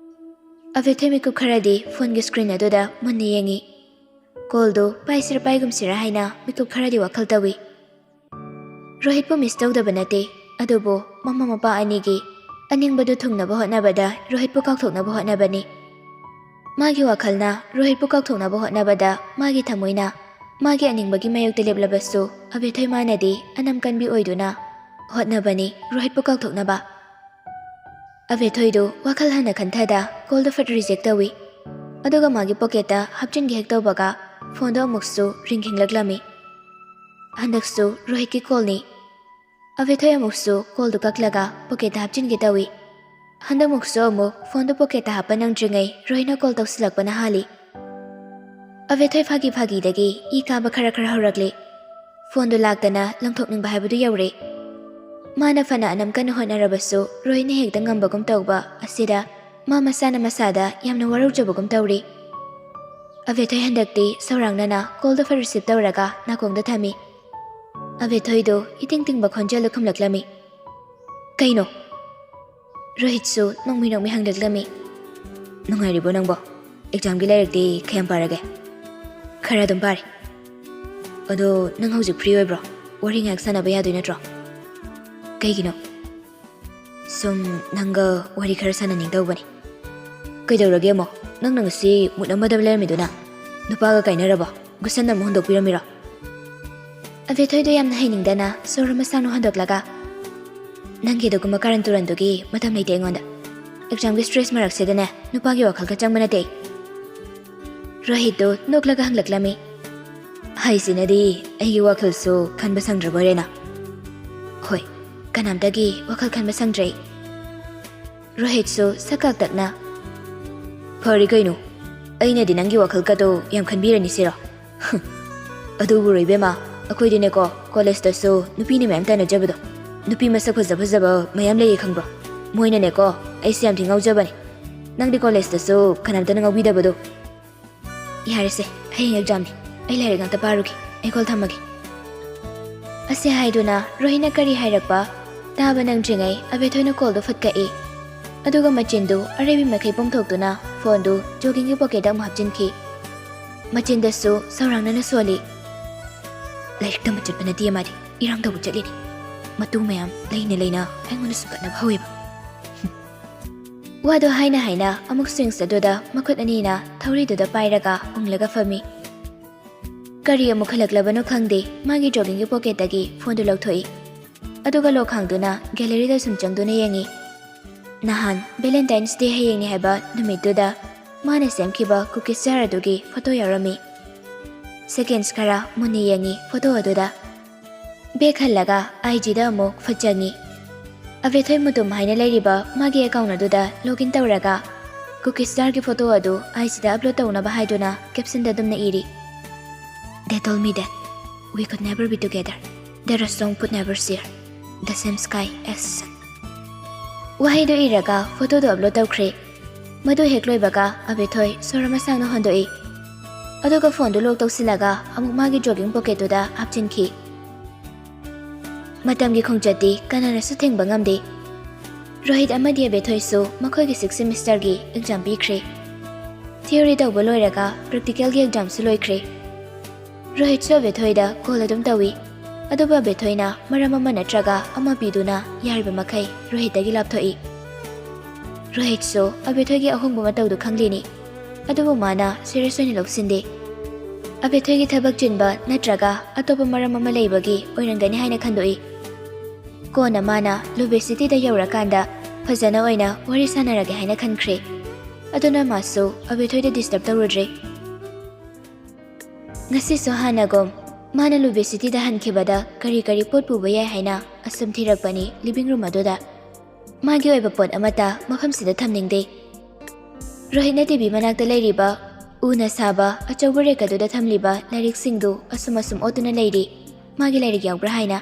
ꯑꯕꯦꯊꯣꯏ ꯃꯤꯀꯨꯞ ꯈꯔꯗꯤ ꯐꯣꯟꯒꯤ ꯁ꯭ꯀ꯭ꯔꯤꯟ ꯑꯗꯨꯗ ꯃꯨꯟꯅ ꯌꯦꯡꯉꯤ꯫ ꯀꯣꯜꯗꯨ ꯄꯥꯏꯁꯤꯔ ꯄꯥꯏꯒꯨꯝꯁꯤꯔ ꯍꯥꯏꯅ ꯃꯤꯀꯨꯞ ꯈꯔꯗꯤ ꯋꯥꯈꯜ ꯇꯧꯏ꯫ ꯔꯣꯍꯤꯠꯄꯨ ꯃꯤꯁ ꯇꯧꯗꯕ ꯅꯠꯇꯦ, ꯑꯗꯨꯕꯨ ꯃꯃꯥ ꯃꯄꯥ ꯑꯅꯤꯒꯤ ꯑꯅꯤꯡꯕꯗꯨ ꯊꯨꯡꯅꯕ ꯍꯣꯠꯅꯕꯗ ꯔꯣꯍꯤꯠꯄꯨ ꯀꯥꯎꯊꯣꯛꯅꯕ ꯍꯣꯠꯅꯕꯅꯤ꯫ ꯃꯥꯒꯤ ꯋꯥꯈꯜꯅ ꯔꯣꯍꯤꯠꯄꯨ ꯀꯥꯎꯊꯣꯛꯅꯕ ꯍꯣꯠꯅꯕꯗ ꯃꯥꯒꯤ ꯊꯃꯣꯏꯅ ꯃꯥꯒꯤ ꯑꯅꯤꯡꯕꯒꯤ ꯃꯥꯌꯣꯛꯇ ꯂꯦꯞꯂꯕꯁꯨ ꯑꯕꯦꯊꯣꯏ ꯃꯥꯅꯗꯤ ꯑꯅꯝ ꯀꯟꯕꯤ ꯑꯣꯏꯗꯨꯅ ꯍꯣꯠꯅꯕꯅꯤ ꯔꯣꯍꯤꯠꯄꯨ ꯀꯥꯎꯊꯣꯛꯅꯕ꯫ ꯑꯕꯦꯊꯣꯏꯗꯨ ꯋꯥꯈꯜ ꯍꯟꯅ ꯈꯟꯊꯗ ꯀꯣꯜꯗꯨ ꯐꯠ ꯔꯤꯖꯦꯛ ꯇꯧꯏ꯫ ꯑꯗꯨꯒ ꯃꯥꯒꯤ ꯄꯣꯀꯦꯠꯇ ꯍꯥꯞꯆꯤꯟꯒꯦ ꯍꯦꯛ ꯇꯧꯕꯒ ꯐꯣꯟꯗꯣ ꯑꯃꯨꯛꯁꯨ ꯔꯤꯡ ꯈꯤꯡꯂꯛꯂꯝꯃꯤ꯫ ꯍꯟꯗꯛꯁꯨ ꯔꯣꯍꯤꯠꯀꯤ ꯀꯣꯜꯅꯤ꯫ ꯑꯕꯦꯊꯣꯏ ꯑꯃꯨꯛꯁꯨ ꯀꯣꯜꯗꯨ ꯀꯛꯂꯒ ꯄꯣꯀꯦꯠꯇ ꯍꯥꯞꯆꯤꯟꯒꯦ ꯇꯧꯏ꯫ ꯍꯟꯗꯛꯃꯨꯛꯁꯨ ꯑꯃꯨꯛ ꯐꯣꯟꯗꯨ ꯄꯣꯀꯦꯠꯇ ꯍꯥꯞꯄ ꯅꯪꯗ꯭ꯔꯤꯉꯩ ꯔꯣꯍꯤꯠꯅ ꯀꯣꯜ ꯇꯧꯁꯤꯜꯂꯛꯄꯅ ꯍꯥꯜꯂꯤ꯫ ꯑꯕꯦꯊꯣꯏ ꯐꯥꯒꯤ ꯐꯥꯒꯤꯗꯒꯤ ꯏ ꯀꯥꯕ ꯈꯔ ꯈꯔ ꯍꯧꯔꯛꯂꯤ꯫ ꯐꯣꯟꯗꯨ ꯂꯥꯛꯇꯅ ꯂꯪꯊꯣꯛꯅꯤꯡꯕ ꯍꯥꯏꯕꯗꯨ ꯌꯧꯔꯦ꯫ ꯃꯥꯅ ꯐꯅ ꯑꯅꯝ ꯀꯟꯅ ꯍꯣꯠꯅꯔꯕꯁꯨ ꯔꯣꯍꯤꯠꯅ ꯍꯦꯛꯇ ꯉꯝꯕꯒꯨꯝ ꯇꯧꯕ ꯑꯁꯤꯗ ꯃꯥ ꯃꯁꯥꯅ ꯃꯁꯥꯗ ꯌꯥꯝꯅ ꯋꯥꯔꯧꯖꯕꯒꯨꯝ ꯇꯧꯔꯤ꯫ ꯑꯕꯦꯊꯣꯏ ꯍꯟꯗꯛꯇꯤ ꯁꯧꯔꯥꯡꯅꯅ ꯀꯣꯜꯗꯨ ꯐꯠ ꯔꯤꯁꯤꯞ ꯇꯧꯔꯒ ꯅꯥꯀꯣꯡꯗ ꯊꯝꯃꯤ꯫ ꯑꯕꯦꯊꯣꯏꯗꯨ ꯏꯇꯤꯡ ꯇꯤꯡꯕ ꯈꯣꯟꯖꯦꯜꯗ ꯈꯨꯝꯂꯛꯂꯝꯃꯤ꯫ "ꯀꯩꯅꯣ?" ꯔꯣꯍꯤꯠꯁꯨ ꯅꯣꯡꯃꯤ ꯅꯣꯡꯃꯤ ꯍꯪꯂꯛꯂꯝꯃꯤ꯫ "ꯅꯨꯡꯉꯥꯏꯔꯤꯕꯣ ꯅꯪꯕꯣ? ꯑꯦꯛꯖꯥꯝꯒꯤ ꯂꯥꯏꯔꯤꯛꯇꯤ ꯀꯌꯥꯝ ꯄꯥꯔꯒꯦ?" "ꯈꯔ ꯑꯗꯨꯝ ꯄꯥꯔꯤ꯫ ꯑꯗꯣ ꯅꯪ ꯍꯧꯖꯤꯛ ꯐ꯭ꯔꯤ ꯑꯣꯏꯕ꯭ꯔꯣ? ꯋꯥꯔꯤ ꯉꯥꯏꯍꯥꯛ ꯁꯥꯟꯅꯕ ꯌꯥꯗꯣꯏ ꯅꯠꯇ꯭ꯔꯣ?" "ꯀꯩꯒꯤꯅꯣ?" "ꯁꯨꯝ ꯅꯪꯒ ꯋꯥꯔꯤ ꯈꯔ ꯁꯥꯟꯅꯅꯤꯡ ꯇꯧꯕꯅꯤ꯫" "ꯀꯩꯗꯧꯔꯒꯦ ꯑꯃꯨꯛ? ꯅꯪꯅ ꯉꯁꯤ ꯃꯨꯠ ꯑꯃꯗ ꯂꯩꯔꯝꯃꯤꯗꯨꯅ? ꯅꯨꯄꯥꯒ ꯀꯥꯏꯅꯔꯕꯣ? ꯒꯨꯁꯟꯅ ꯑꯃꯨꯛ ꯍꯨꯟꯗꯣꯛꯄꯤꯔꯝꯃꯤꯔꯣ?" ꯑꯕꯦꯊꯣꯏꯗꯣ ꯌꯥꯝꯅ ꯍꯩꯅꯤꯡꯗꯅ ꯁꯣꯔ ꯃꯁꯥꯅ ꯍꯟꯗꯣꯛꯂꯒ, "ꯅꯪꯒꯤ ꯑꯗꯨꯒꯨꯝꯕ ꯀꯥꯔꯟ ꯇꯨꯔꯟꯗꯨꯒꯤ ꯃꯇꯝ ꯂꯩꯇꯦ ꯑꯩꯉꯣꯟꯗ꯫ ꯑꯦꯛꯖꯥꯝꯒꯤ ꯁ꯭ꯇ꯭ꯔꯦꯁ ꯃꯔꯛꯁꯤꯗꯅꯦ ꯅꯨꯄꯥꯒꯤ ꯋꯥꯈꯜꯒ ꯆꯪꯕ ꯅꯠꯇꯦ ꯑꯩ꯫" ꯔꯣꯍꯤꯠꯇꯨ ꯅꯣꯛꯂꯒ ꯍꯪꯂꯛꯂꯝꯃꯤ꯫ "ꯍꯥꯏꯁꯤꯅꯗꯤ ꯑꯩꯒꯤ ꯋꯥꯈꯜꯁꯨ ꯈꯟꯕ ꯁꯪꯗ꯭ꯔꯕꯣꯏꯔꯦꯅ?" "ꯍꯣꯏ, ꯀꯅꯥꯝꯇꯒꯤ ꯋꯥꯈꯜ ꯈꯟꯕ ꯁꯪꯗ꯭ꯔꯦ ꯑꯩ꯫" ꯔꯣꯍꯤꯠꯁꯨ ꯁꯛꯀꯥꯛꯇꯛꯅ, "ꯐꯔꯦ ꯀꯩꯅꯣ, ꯑꯩꯅꯗꯤ ꯅꯪꯒꯤ ꯋꯥꯈꯜꯒꯗꯣ ꯌꯥꯝ ꯈꯟꯕꯤꯔꯅꯤ ꯁꯤꯔꯣ?" "ꯑꯗꯨꯕꯨ ꯏꯕꯦꯝꯃ, ꯑꯩꯈꯣꯏꯗꯤꯅꯦꯀꯣ, ꯀꯣꯂꯦꯖꯇꯁꯨ ꯅꯨꯄꯤꯅ ꯃꯌꯥꯝ ꯇꯥꯟꯅꯖꯕꯗꯣ, ꯅꯨꯄꯤ ꯃꯁꯛ ꯐꯖ ꯐꯖꯕ ꯃꯌꯥꯝ ꯂꯩꯌꯦ ꯈꯪꯕ꯭ꯔꯣ? ꯃꯣꯏꯅꯅꯦꯀꯣ, ꯑꯩꯁꯦ ꯌꯥꯝ ꯊꯤ ꯉꯥꯎꯖꯕꯅꯦ꯫ ꯅꯪꯗꯤ ꯀꯣꯂꯦꯖꯇꯁꯨ ꯀꯅꯥꯝꯇꯅ ꯉꯥꯎꯕꯤꯗꯕꯗꯣ?" "ꯌꯥꯔꯦꯁꯦ, ꯍꯌꯦꯡ ꯑꯦꯛꯖꯥꯝꯅꯤ, ꯑꯩ ꯂꯥꯏꯔꯤꯛ ꯉꯥꯛꯇ ꯄꯥꯔꯨꯒꯦ, ꯑꯩ ꯀꯣꯜ ꯊꯝꯃꯒꯦ꯫" ꯑꯁꯤ ꯍꯥꯏꯗꯨꯅ ꯔꯣꯍꯤꯠꯅ ꯀꯔꯤ ꯍꯥꯏꯔꯛꯄ ꯇꯥꯕ ꯅꯪꯗ꯭ꯔꯤꯉꯩ ꯑꯕꯦꯊꯣꯏꯅ ꯀꯣꯜꯗꯨ ꯐꯠ ꯀꯛꯏ꯫ ꯑꯗꯨꯒ ꯃꯆꯤꯟꯗꯨ ꯑꯔꯩꯕꯤ ꯃꯈꯩ ꯄꯣꯝꯊꯣꯛꯇꯨꯅ ꯐꯣꯟꯗꯨ ꯖꯣꯒꯤꯡꯒꯤ ꯄꯣꯀꯦꯠꯇ ꯑꯃꯨꯛ ꯍꯥꯞꯆꯤꯟꯈꯤ꯫ ꯃꯆꯤꯟꯗꯁꯨ ꯁꯧꯔꯥꯡꯅꯅ ꯁꯣꯜꯂꯤ꯫ "ꯂꯥꯏꯔꯤꯛ ꯇꯝꯕ ꯆꯠꯄ ꯅꯠꯇꯦ ꯃꯥꯗꯤ, ꯏꯔꯥꯡ ꯇꯧꯕ ꯆꯠꯂꯤꯅꯤ꯫ ꯃꯇꯨ ꯃꯌꯥꯝ ꯂꯩꯅ ꯂꯩꯅ ꯑꯩꯉꯣꯟꯗ ꯁꯨꯝꯀꯠꯅꯕ ꯍꯧꯋꯦꯕ꯫" ꯋꯥꯗꯣ ꯍꯥꯏꯅ ꯍꯥꯏꯅ ꯑꯃꯨꯛ ꯁ꯭ꯋꯤꯡꯁ ꯑꯗꯨꯗ ꯃꯈꯨꯠ ꯑꯅꯤꯅ ꯊꯧꯔꯤꯗꯨꯗ ꯄꯥꯏꯔꯒ ꯎꯪꯂꯒ ꯐꯝꯃꯤ꯫ ꯀꯔꯤ ꯑꯃꯨꯛ ꯈꯜꯂꯛꯂꯕꯅꯣ ꯈꯪꯗꯦ, ꯃꯥꯒꯤ ꯖꯣꯒꯤꯡꯒꯤ ꯄꯣꯀꯦꯠꯇꯒꯤ ꯐꯣꯟꯗꯨ ꯂꯧꯊꯣꯛꯏ꯫ ꯑꯗꯨꯒ ꯂꯣꯛ ꯍꯥꯡꯗꯨꯅ ꯒꯦꯂꯔꯤꯗ ꯁꯨꯝ ꯆꯪꯗꯨꯅ ꯌꯦꯡꯉꯤ꯫ ꯅꯍꯥꯟ ꯚꯦꯂꯦꯟꯇꯥꯏꯟꯁ ꯗꯦ ꯍꯌꯦꯡꯅꯤ ꯍꯥꯏꯕ ꯅꯨꯃꯤꯠꯇꯨꯗ ꯃꯥꯅ ꯁꯦꯝꯈꯤꯕ cookie jar ꯑꯗꯨꯒꯤ photo ꯌꯥꯎꯔꯝꯃꯤ꯫ Seconds ꯈꯔ ꯃꯨꯟꯅ ꯌꯦꯡꯉꯤ photo ꯑꯗꯨꯗ꯫ Back ꯍꯜꯂꯒ IG ꯗ ꯑꯃꯨꯛ ꯐꯠ ꯆꯪꯉꯤ꯫ ꯑꯕꯦꯊꯣꯏ ꯃꯨꯇꯨꯝ ꯍꯥꯏꯅ ꯂꯩꯔꯤꯕ ꯃꯥꯒꯤ account ꯑꯗꯨꯗ login ꯇꯧꯔꯒ cookie jar ꯒꯤ photo ꯑꯗꯨ IG ꯗ upload ꯇꯧꯅꯕ ꯍꯥꯏꯗꯨꯅ caption ꯗ ꯑꯗꯨꯝꯅ ꯏꯔꯤ, "They told me that we could never be together, that a song could never share the same sky as the sun." ꯋꯥꯍꯩꯗꯨ ꯏꯔꯒ photo ꯗꯨ upload ꯇꯧꯈ꯭ꯔꯦ꯫ ꯃꯗꯨ ꯍꯦꯛ ꯂꯣꯏꯕꯒ ꯑꯕꯦꯊꯣꯏ ꯁꯣꯔ ꯑꯃ ꯁꯥꯡꯅ ꯍꯣꯟꯗꯣꯛꯏ꯫ ꯑꯗꯨꯒ phone ꯗꯨ lock ꯇꯧꯁꯤꯜꯂꯒ ꯑꯃꯨꯛ ꯃꯥꯒꯤ jogging pocket ꯇꯨꯗ ꯍꯥꯞꯆꯤꯟꯈꯤ꯫ ꯃꯇꯝꯒꯤ ꯈꯣꯡꯆꯠꯇꯤ ꯀꯅꯥꯅꯁꯨ ꯊꯤꯡꯕ ꯉꯝꯗꯦ꯫ ꯔꯣꯍꯤꯠ ꯑꯃꯗꯤ ꯑꯕꯦꯊꯣꯏꯁꯨ ꯃꯈꯣꯏꯒꯤ sixth semester ꯒꯤ exam ꯄꯤꯈ꯭ꯔꯦ꯫ Theory ꯇꯧꯕ ꯂꯣꯏꯔꯒ practical ꯒꯤ exam ꯁꯨ ꯂꯣꯏꯈ꯭ꯔꯦ꯫ ꯔꯣꯍꯤꯠꯁꯨ ꯑꯕꯦꯊꯣꯏꯗ call ꯑꯗꯨꯝ ꯇꯧꯏ꯫ ꯑꯗꯨꯕꯨ ꯑꯕꯦꯊꯣꯏꯅ ꯃꯔꯝ ꯑꯃ ꯅꯠꯇ꯭ꯔꯒ ꯑꯃ ꯄꯤꯗꯨꯅ ꯌꯥꯔꯤꯕ ꯃꯈꯩ ꯔꯣꯍꯤꯠꯇꯒꯤ ꯂꯥꯞꯊꯣꯛꯏ꯫ ꯔꯣꯍꯤꯠꯁꯨ ꯑꯕꯦꯊꯣꯏꯒꯤ ꯑꯍꯣꯡꯕ ꯃꯇꯧꯗꯨ ꯈꯪꯂꯤꯅꯤ꯫ ꯑꯗꯨꯕꯨ ꯃꯥꯅ serious ꯑꯣꯏꯅ ꯂꯧꯁꯤꯟꯗꯦ꯫ ꯑꯕꯦꯊꯣꯏꯒꯤ ꯊꯕꯛ ꯆꯤꯟꯕ ꯅꯠꯇ꯭ꯔꯒ ꯑꯇꯣꯞꯄ ꯃꯔꯝ ꯑꯃ ꯂꯩꯕꯒꯤ ꯑꯣꯏꯔꯝꯒꯅꯤ ꯍꯥꯏꯅ ꯈꯟꯗꯣꯛꯏ꯫ ꯀꯣꯟꯅ ꯃꯥꯅ ꯂꯨꯕꯦ city ꯗ ꯌꯧꯔꯀꯥꯟꯗ ꯐꯖꯅ ꯑꯣꯏꯅ ꯋꯥꯔꯤ ꯁꯥꯟꯅꯔꯒꯦ ꯍꯥꯏꯅ ꯈꯟꯈ꯭ꯔꯦ꯫ ꯑꯗꯨꯅ ꯃꯥꯁꯨ ꯑꯕꯦꯊꯣꯏꯗ disturb ꯇꯧꯔꯨꯗ꯭ꯔꯦ꯫ ꯉꯁꯤꯁꯨ ꯍꯥꯟꯅꯒꯨꯝ ꯃꯥꯅ ꯂꯨꯕꯦ city ꯗ ꯍꯟꯈꯤꯕꯗ ꯀꯔꯤ ꯀꯔꯤ ꯄꯣꯠ ꯄꯨꯕ ꯌꯥꯏ ꯍꯥꯏꯅ ꯑꯁꯨꯝ ꯊꯤꯔꯛꯄꯅꯤ living room ꯑꯗꯨꯗ꯫ ꯃꯥꯒꯤ ꯑꯣꯏꯕ ꯄꯣꯠ ꯑꯃꯠꯇ ꯃꯐꯝꯁꯤꯗ ꯊꯝꯅꯤꯡꯗꯦ꯫ ꯔꯣꯍꯤꯠꯅ TV ꯃꯅꯥꯛꯇ ꯂꯩꯔꯤꯕ ꯎꯅ ꯁꯥꯕ ꯑꯆꯧꯕ rack ꯑꯗꯨꯗ ꯊꯝꯂꯤꯕ ꯂꯥꯏꯔꯤꯛꯁꯤꯡꯗꯨ ꯑꯁꯨꯝ ꯑꯁꯨꯝ ꯑꯣꯠꯇꯨꯅ ꯂꯩꯔꯤ, ꯃꯥꯒꯤ ꯂꯥꯏꯔꯤꯛ ꯌꯥꯎꯕ꯭ꯔꯥ ꯍꯥꯏꯅ꯫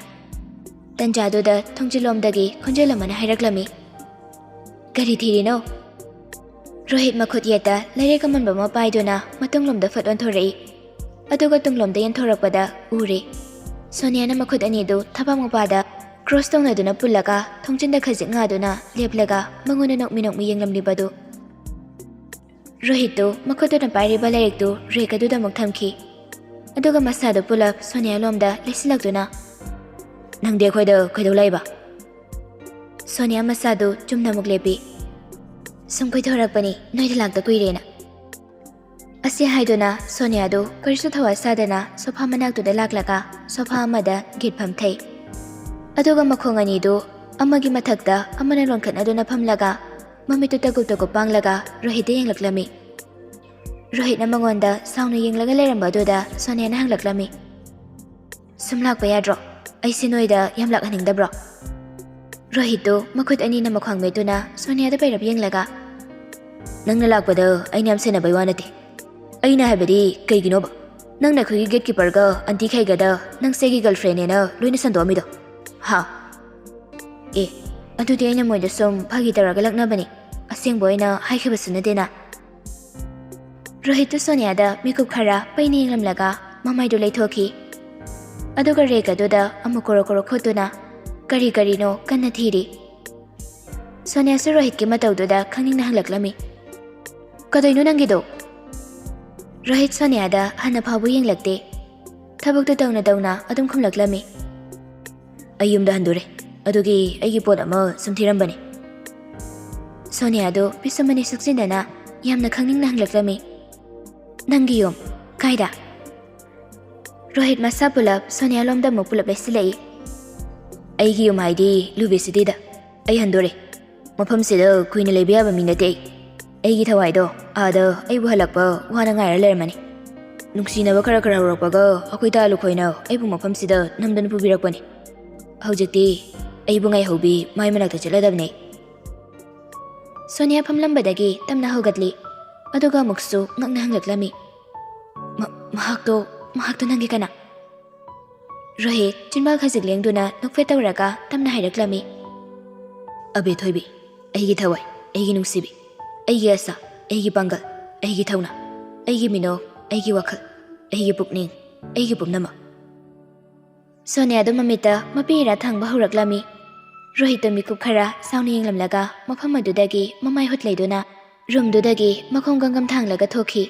ꯇꯟꯖꯥꯗꯨꯗ ꯊꯣꯡꯖꯤꯜꯂꯣꯝꯗꯒꯤ ꯈꯣꯟꯖꯦꯜ ꯑꯃꯅ ꯍꯥꯏꯔꯛꯂꯝꯃꯤ, "ꯀꯔꯤ ꯊꯤꯔꯤꯅꯣ?" ꯔꯣꯍꯤꯠ ꯃꯈꯨꯠ ꯌꯦꯠꯇ ꯂꯥꯏꯔꯤꯛ ꯑꯃꯟꯕ ꯑꯃ ꯄꯥꯏꯗꯨꯅ ꯃꯇꯨꯡꯂꯣꯝꯗ ꯐꯠ ꯑꯣꯟꯊꯣꯔꯛꯏ꯫ ꯑꯗꯨꯒ ꯇꯨꯡꯂꯣꯝꯗ ꯌꯦꯟꯊꯣꯔꯛꯄꯗ ꯎꯔꯦ꯫ ꯁꯣꯅꯤꯌꯥꯅ ꯃꯈꯨꯠ ꯑꯅꯤꯗꯨ ꯊꯕꯥꯛ ꯃꯄꯥꯗ cross ꯇꯧꯅꯗꯨꯅ ꯄꯨꯜꯂꯒ ꯊꯣꯡꯖꯤꯟꯗ ꯈꯖꯤꯛ ꯉꯥꯗꯨꯅ ꯂꯦꯞꯂꯒ ꯃꯉꯣꯟꯗ ꯅꯣꯛꯃꯤ ꯅꯣꯛꯃꯤ ꯌꯦꯡꯂꯝꯂꯤꯕꯗꯨ꯫ ꯔꯣꯍꯤꯠꯇꯨ ꯃꯈꯨꯠꯇꯨꯅ ꯄꯥꯏꯔꯤꯕ ꯂꯥꯏꯔꯤꯛꯇꯨ rack ꯑꯗꯨꯗ ꯑꯃꯨꯛ ꯊꯝꯈꯤ꯫ ꯑꯗꯨꯒ ꯃꯁꯥꯗꯨ ꯄꯨꯂꯞ ꯁꯣꯅꯤꯌꯥ ꯂꯣꯝꯗ ꯂꯩꯁꯤꯜꯂꯛꯇꯨꯅ, "ꯅꯪꯗꯤ ꯑꯩꯈꯣꯏꯗ ꯀꯩꯗꯧ ꯂꯥꯛꯏꯕ?" ꯁꯣꯅꯤꯌꯥ ꯃꯁꯥꯗꯨ ꯆꯨꯝꯅ ꯑꯃꯨꯛ ꯂꯦꯞꯄꯤ꯫ "ꯁꯨꯝ ꯀꯣꯏꯊꯣꯔꯛꯄꯅꯤ, ꯅꯣꯏꯗ ꯂꯥꯛꯇ ꯀꯨꯏꯔꯦꯅ꯫" ꯑꯁꯤ ꯍꯥꯏꯗꯨꯅ ꯁꯣꯅꯤꯌꯥꯗꯨ ꯀꯔꯤꯁꯨ ꯊꯋꯥ ꯁꯥꯗꯅ sofa ꯃꯅꯥꯛꯇꯨꯗ ꯂꯥꯛꯂꯒ sofa ꯑꯃꯗ ꯒꯤꯠ ꯐꯝꯊꯩ꯫ ꯑꯗꯨꯒ ꯃꯈꯣꯡ ꯑꯅꯤꯗꯨ ꯑꯃꯒꯤ ꯃꯊꯛꯇ ꯑꯃꯅ ꯂꯣꯟꯈꯠꯅꯗꯨꯅ ꯐꯝꯂꯒ ꯃꯃꯤꯠꯇꯨ ꯇꯒꯨꯞ ꯇꯒꯨꯞ ꯄꯥꯡꯂꯒ ꯔꯣꯍꯤꯠꯇ ꯌꯦꯡꯂꯛꯂꯝꯃꯤ꯫ ꯔꯣꯍꯤꯠꯅ ꯃꯉꯣꯟꯗ ꯁꯥꯎꯅ ꯌꯦꯡꯂꯒ ꯂꯩꯔꯝꯕ ꯑꯗꯨꯗ ꯁꯣꯅꯤꯌꯥꯅ ꯍꯪꯂꯛꯂꯝꯃꯤ, "ꯁꯨꯝ ꯂꯥꯛꯄ ꯌꯥꯗ꯭ꯔꯣ? ꯑꯩꯁꯦ ꯅꯣꯏꯗ ꯌꯥꯝ ꯂꯥꯛꯍꯟꯅꯤꯡꯗꯕ꯭ꯔꯣ?" ꯔꯣꯍꯤꯠꯇꯨ ꯃꯈꯨꯠ ꯑꯅꯤꯅ ꯃꯈ꯭ꯋꯥꯡ ꯃꯦꯠꯇꯨꯅ ꯁꯣꯅꯤꯌꯥꯗ ꯄꯩꯔꯞ ꯌꯦꯡꯂꯒ, "ꯅꯪꯅ ꯂꯥꯛꯄꯗ ꯑꯩꯅ ꯌꯥꯝ ꯁꯦꯟꯅꯕꯩ ꯋꯥ ꯅꯠꯇꯦ꯫ ꯑꯩꯅ ꯍꯥꯏꯕꯗꯤ ꯀꯩꯒꯤꯅꯣꯕ? ꯅꯪꯅ ꯑꯩꯈꯣꯏꯒꯤ ꯒꯦꯠꯀꯤꯄꯔꯒ ꯑꯟꯇꯤ ꯈꯩꯒꯗ ꯅꯪꯁꯦ ꯑꯩꯒꯤ ꯒꯔꯜꯐ꯭ꯔꯦꯟꯅꯦꯅ ꯂꯣꯏꯅ ꯁꯟꯗꯣꯛꯑꯝꯃꯤꯗꯣ? ꯍꯥ?" "ꯑꯦ, ꯑꯗꯨꯗꯤ ꯑꯩꯅ ꯃꯣꯏꯗ ꯁꯨꯝ ꯐꯥꯒꯤ ꯇꯧꯔꯒ ꯂꯛꯅꯕꯅꯤ꯫ ꯑꯁꯦꯡꯕ ꯑꯣꯏꯅ ꯍꯥꯏꯈꯤꯕꯁꯨ ꯅꯠꯇꯦꯅ꯫" ꯔꯣꯍꯤꯠꯇꯨ ꯁꯣꯅꯤꯌꯥꯗ ꯃꯤꯀꯨꯞ ꯈꯔ ꯄꯩꯅ ꯌꯦꯡꯂꯝꯂꯒ ꯃꯃꯥꯏꯗꯨ ꯂꯩꯊꯣꯛꯈꯤ꯫ ꯑꯗꯨꯒ ꯔꯦꯛ ꯑꯗꯨꯗ ꯑꯃꯨꯛ ꯀꯣꯔꯣ ꯀꯣꯔꯣ ꯈꯣꯠꯇꯨꯅ ꯀꯔꯤ ꯀꯔꯤꯅꯣ ꯀꯟꯅ ꯊꯤꯔꯤ꯫ ꯁꯣꯅꯤꯌꯥꯁꯨ ꯔꯣꯍꯤꯠꯀꯤ ꯃꯇꯧꯗꯨꯗ ꯈꯪꯅꯤꯡꯅ ꯍꯪꯂꯛꯂꯝꯃꯤ, "ꯀꯗꯩꯅꯣ ꯅꯪꯒꯤꯗꯣ?" ꯔꯣꯍꯤꯠ ꯁꯣꯅꯤꯌꯥꯗ ꯍꯟꯅ ꯐꯥꯎꯕ ꯌꯦꯡꯂꯛꯇꯦ꯫ ꯊꯕꯛꯇꯨ ꯇꯧꯅ ꯇꯧꯅ ꯑꯗꯨꯝ ꯈꯨꯝꯂꯛꯂꯝꯃꯤ, "ꯑꯩ ꯌꯨꯝꯗ ꯍꯟꯗꯣꯔꯦ꯫ ꯑꯗꯨꯒꯤ ꯑꯩꯒꯤ ꯄꯣꯠ ꯑꯃ ꯁꯨꯝ ꯊꯤꯔꯝꯕꯅꯤ꯫" ꯁꯣꯅꯤꯌꯥꯗꯨ ꯄꯤꯁꯨꯝ ꯑꯅꯤ ꯁꯨꯛꯆꯤꯟꯗꯅ ꯌꯥꯝꯅ ꯈꯪꯅꯤꯡꯅ ꯍꯪꯂꯛꯂꯝꯃꯤ, "ꯅꯪꯒꯤ ꯌꯨꯝ ꯀꯥꯏꯗ?" ꯔꯣꯍꯤꯠ ꯃꯁꯥ ꯄꯨꯂꯞ ꯁꯣꯅꯤꯌꯥ ꯂꯣꯝꯗ ꯑꯃꯨꯛ ꯄꯨꯂꯞ ꯂꯩꯁꯤꯜꯂꯛꯏ꯫ "ꯑꯩꯒꯤ ꯌꯨꯝ ꯍꯥꯏꯗꯤ ꯂꯨꯕꯤ ꯁꯤꯇꯤꯗ꯫ ꯑꯩ ꯍꯟꯗꯣꯔꯦ꯫ ꯃꯐꯝꯁꯤꯗ ꯀꯨꯏꯅ ꯂꯩꯕ ꯌꯥꯕ ꯃꯤ ꯅꯠꯇꯦ ꯑꯩ꯫ ꯑꯩꯒꯤ ꯊꯋꯥꯏꯗꯣ ꯑꯥꯗ ꯑꯩꯕꯨ ꯍꯜꯂꯛꯄ ꯋꯥꯅ ꯉꯥꯏꯔ ꯂꯩꯔꯝꯃꯅꯤ꯫ ꯅꯨꯡꯁꯤꯅꯕ ꯈꯔ ꯈꯔ ꯍꯧꯔꯛꯄꯒ ꯑꯩꯈꯣꯏ ꯇꯥꯂꯨꯈꯣꯏꯅ ꯑꯩꯕꯨ ꯃꯐꯝꯁꯤꯗ ꯅꯝꯗꯅ ꯄꯨꯕꯤꯔꯛꯄꯅꯤ꯫ ꯍꯧꯖꯤꯛꯇꯤ ꯑꯩꯕꯨ ꯉꯥꯏꯍꯧꯕꯤ ꯃꯥꯏ ꯃꯅꯥꯛꯇ ꯆꯠꯂꯗꯕꯅꯦ꯫" ꯁꯣꯅꯤꯌꯥ ꯐꯝꯂꯝꯕꯗꯒꯤ ꯇꯞꯅ ꯍꯧꯒꯠꯂꯤ꯫ ꯑꯗꯨꯒ ꯑꯃꯨꯛꯁꯨ ꯉꯛꯅ ꯍꯪꯂꯛꯂꯝꯃꯤ, "ꯃ-, ꯃꯍꯥꯛꯇꯣ, ꯃꯍꯥꯛꯇꯣ ꯅꯪꯒꯤ ꯀꯅꯥ?" ꯔꯣꯍꯤꯠ ꯆꯤꯟꯕꯥꯜ ꯈꯖꯤꯛ ꯂꯦꯡꯗꯨꯅ ꯅꯣꯛꯐꯦꯠ ꯇꯧꯔꯒ ꯇꯞꯅ ꯍꯥꯏꯔꯛꯂꯝꯃꯤ, "ꯑꯕꯦ ꯊꯣꯏꯕꯤ, ꯑꯩꯒꯤ ꯊꯋꯥꯏ, ꯑꯩꯒꯤ ꯅꯨꯡꯁꯤꯕꯤ, ꯑꯩꯒꯤ ꯑꯁꯥ, ꯑꯩꯒꯤ ꯄꯥꯡꯒꯜ, ꯑꯩꯒꯤ ꯊꯧꯅꯥ, ꯑꯩꯒꯤ ꯃꯤꯅꯣꯛ, ꯑꯩꯒꯤ ꯋꯥꯈꯜ, ꯑꯩꯒꯤ ꯄꯨꯛꯅꯤꯡ, ꯑꯩꯒꯤ ꯄꯨꯝꯅꯃꯛ꯫" ꯁꯣꯅꯤꯌꯥꯗꯨ ꯃꯃꯤꯠꯇ ꯃꯄꯤ ꯏꯔꯥ ꯊꯥꯡꯕ ꯍꯧꯔꯛꯂꯝꯃꯤ꯫ ꯔꯣꯍꯤꯠꯇꯨ ꯃꯤꯀꯨꯞ ꯈꯔ ꯁꯥꯎꯅ ꯌꯦꯡꯂꯝꯂꯒ ꯃꯐꯝ ꯑꯗꯨꯗꯒꯤ ꯃꯃꯥꯏ ꯍꯨꯠ ꯂꯩꯗꯨꯅ ꯔꯨꯝꯗꯨꯗꯒꯤ ꯃꯈꯣꯡ ꯒꯝꯒꯝ ꯊꯥꯡꯂꯒ ꯊꯣꯛꯈꯤ꯫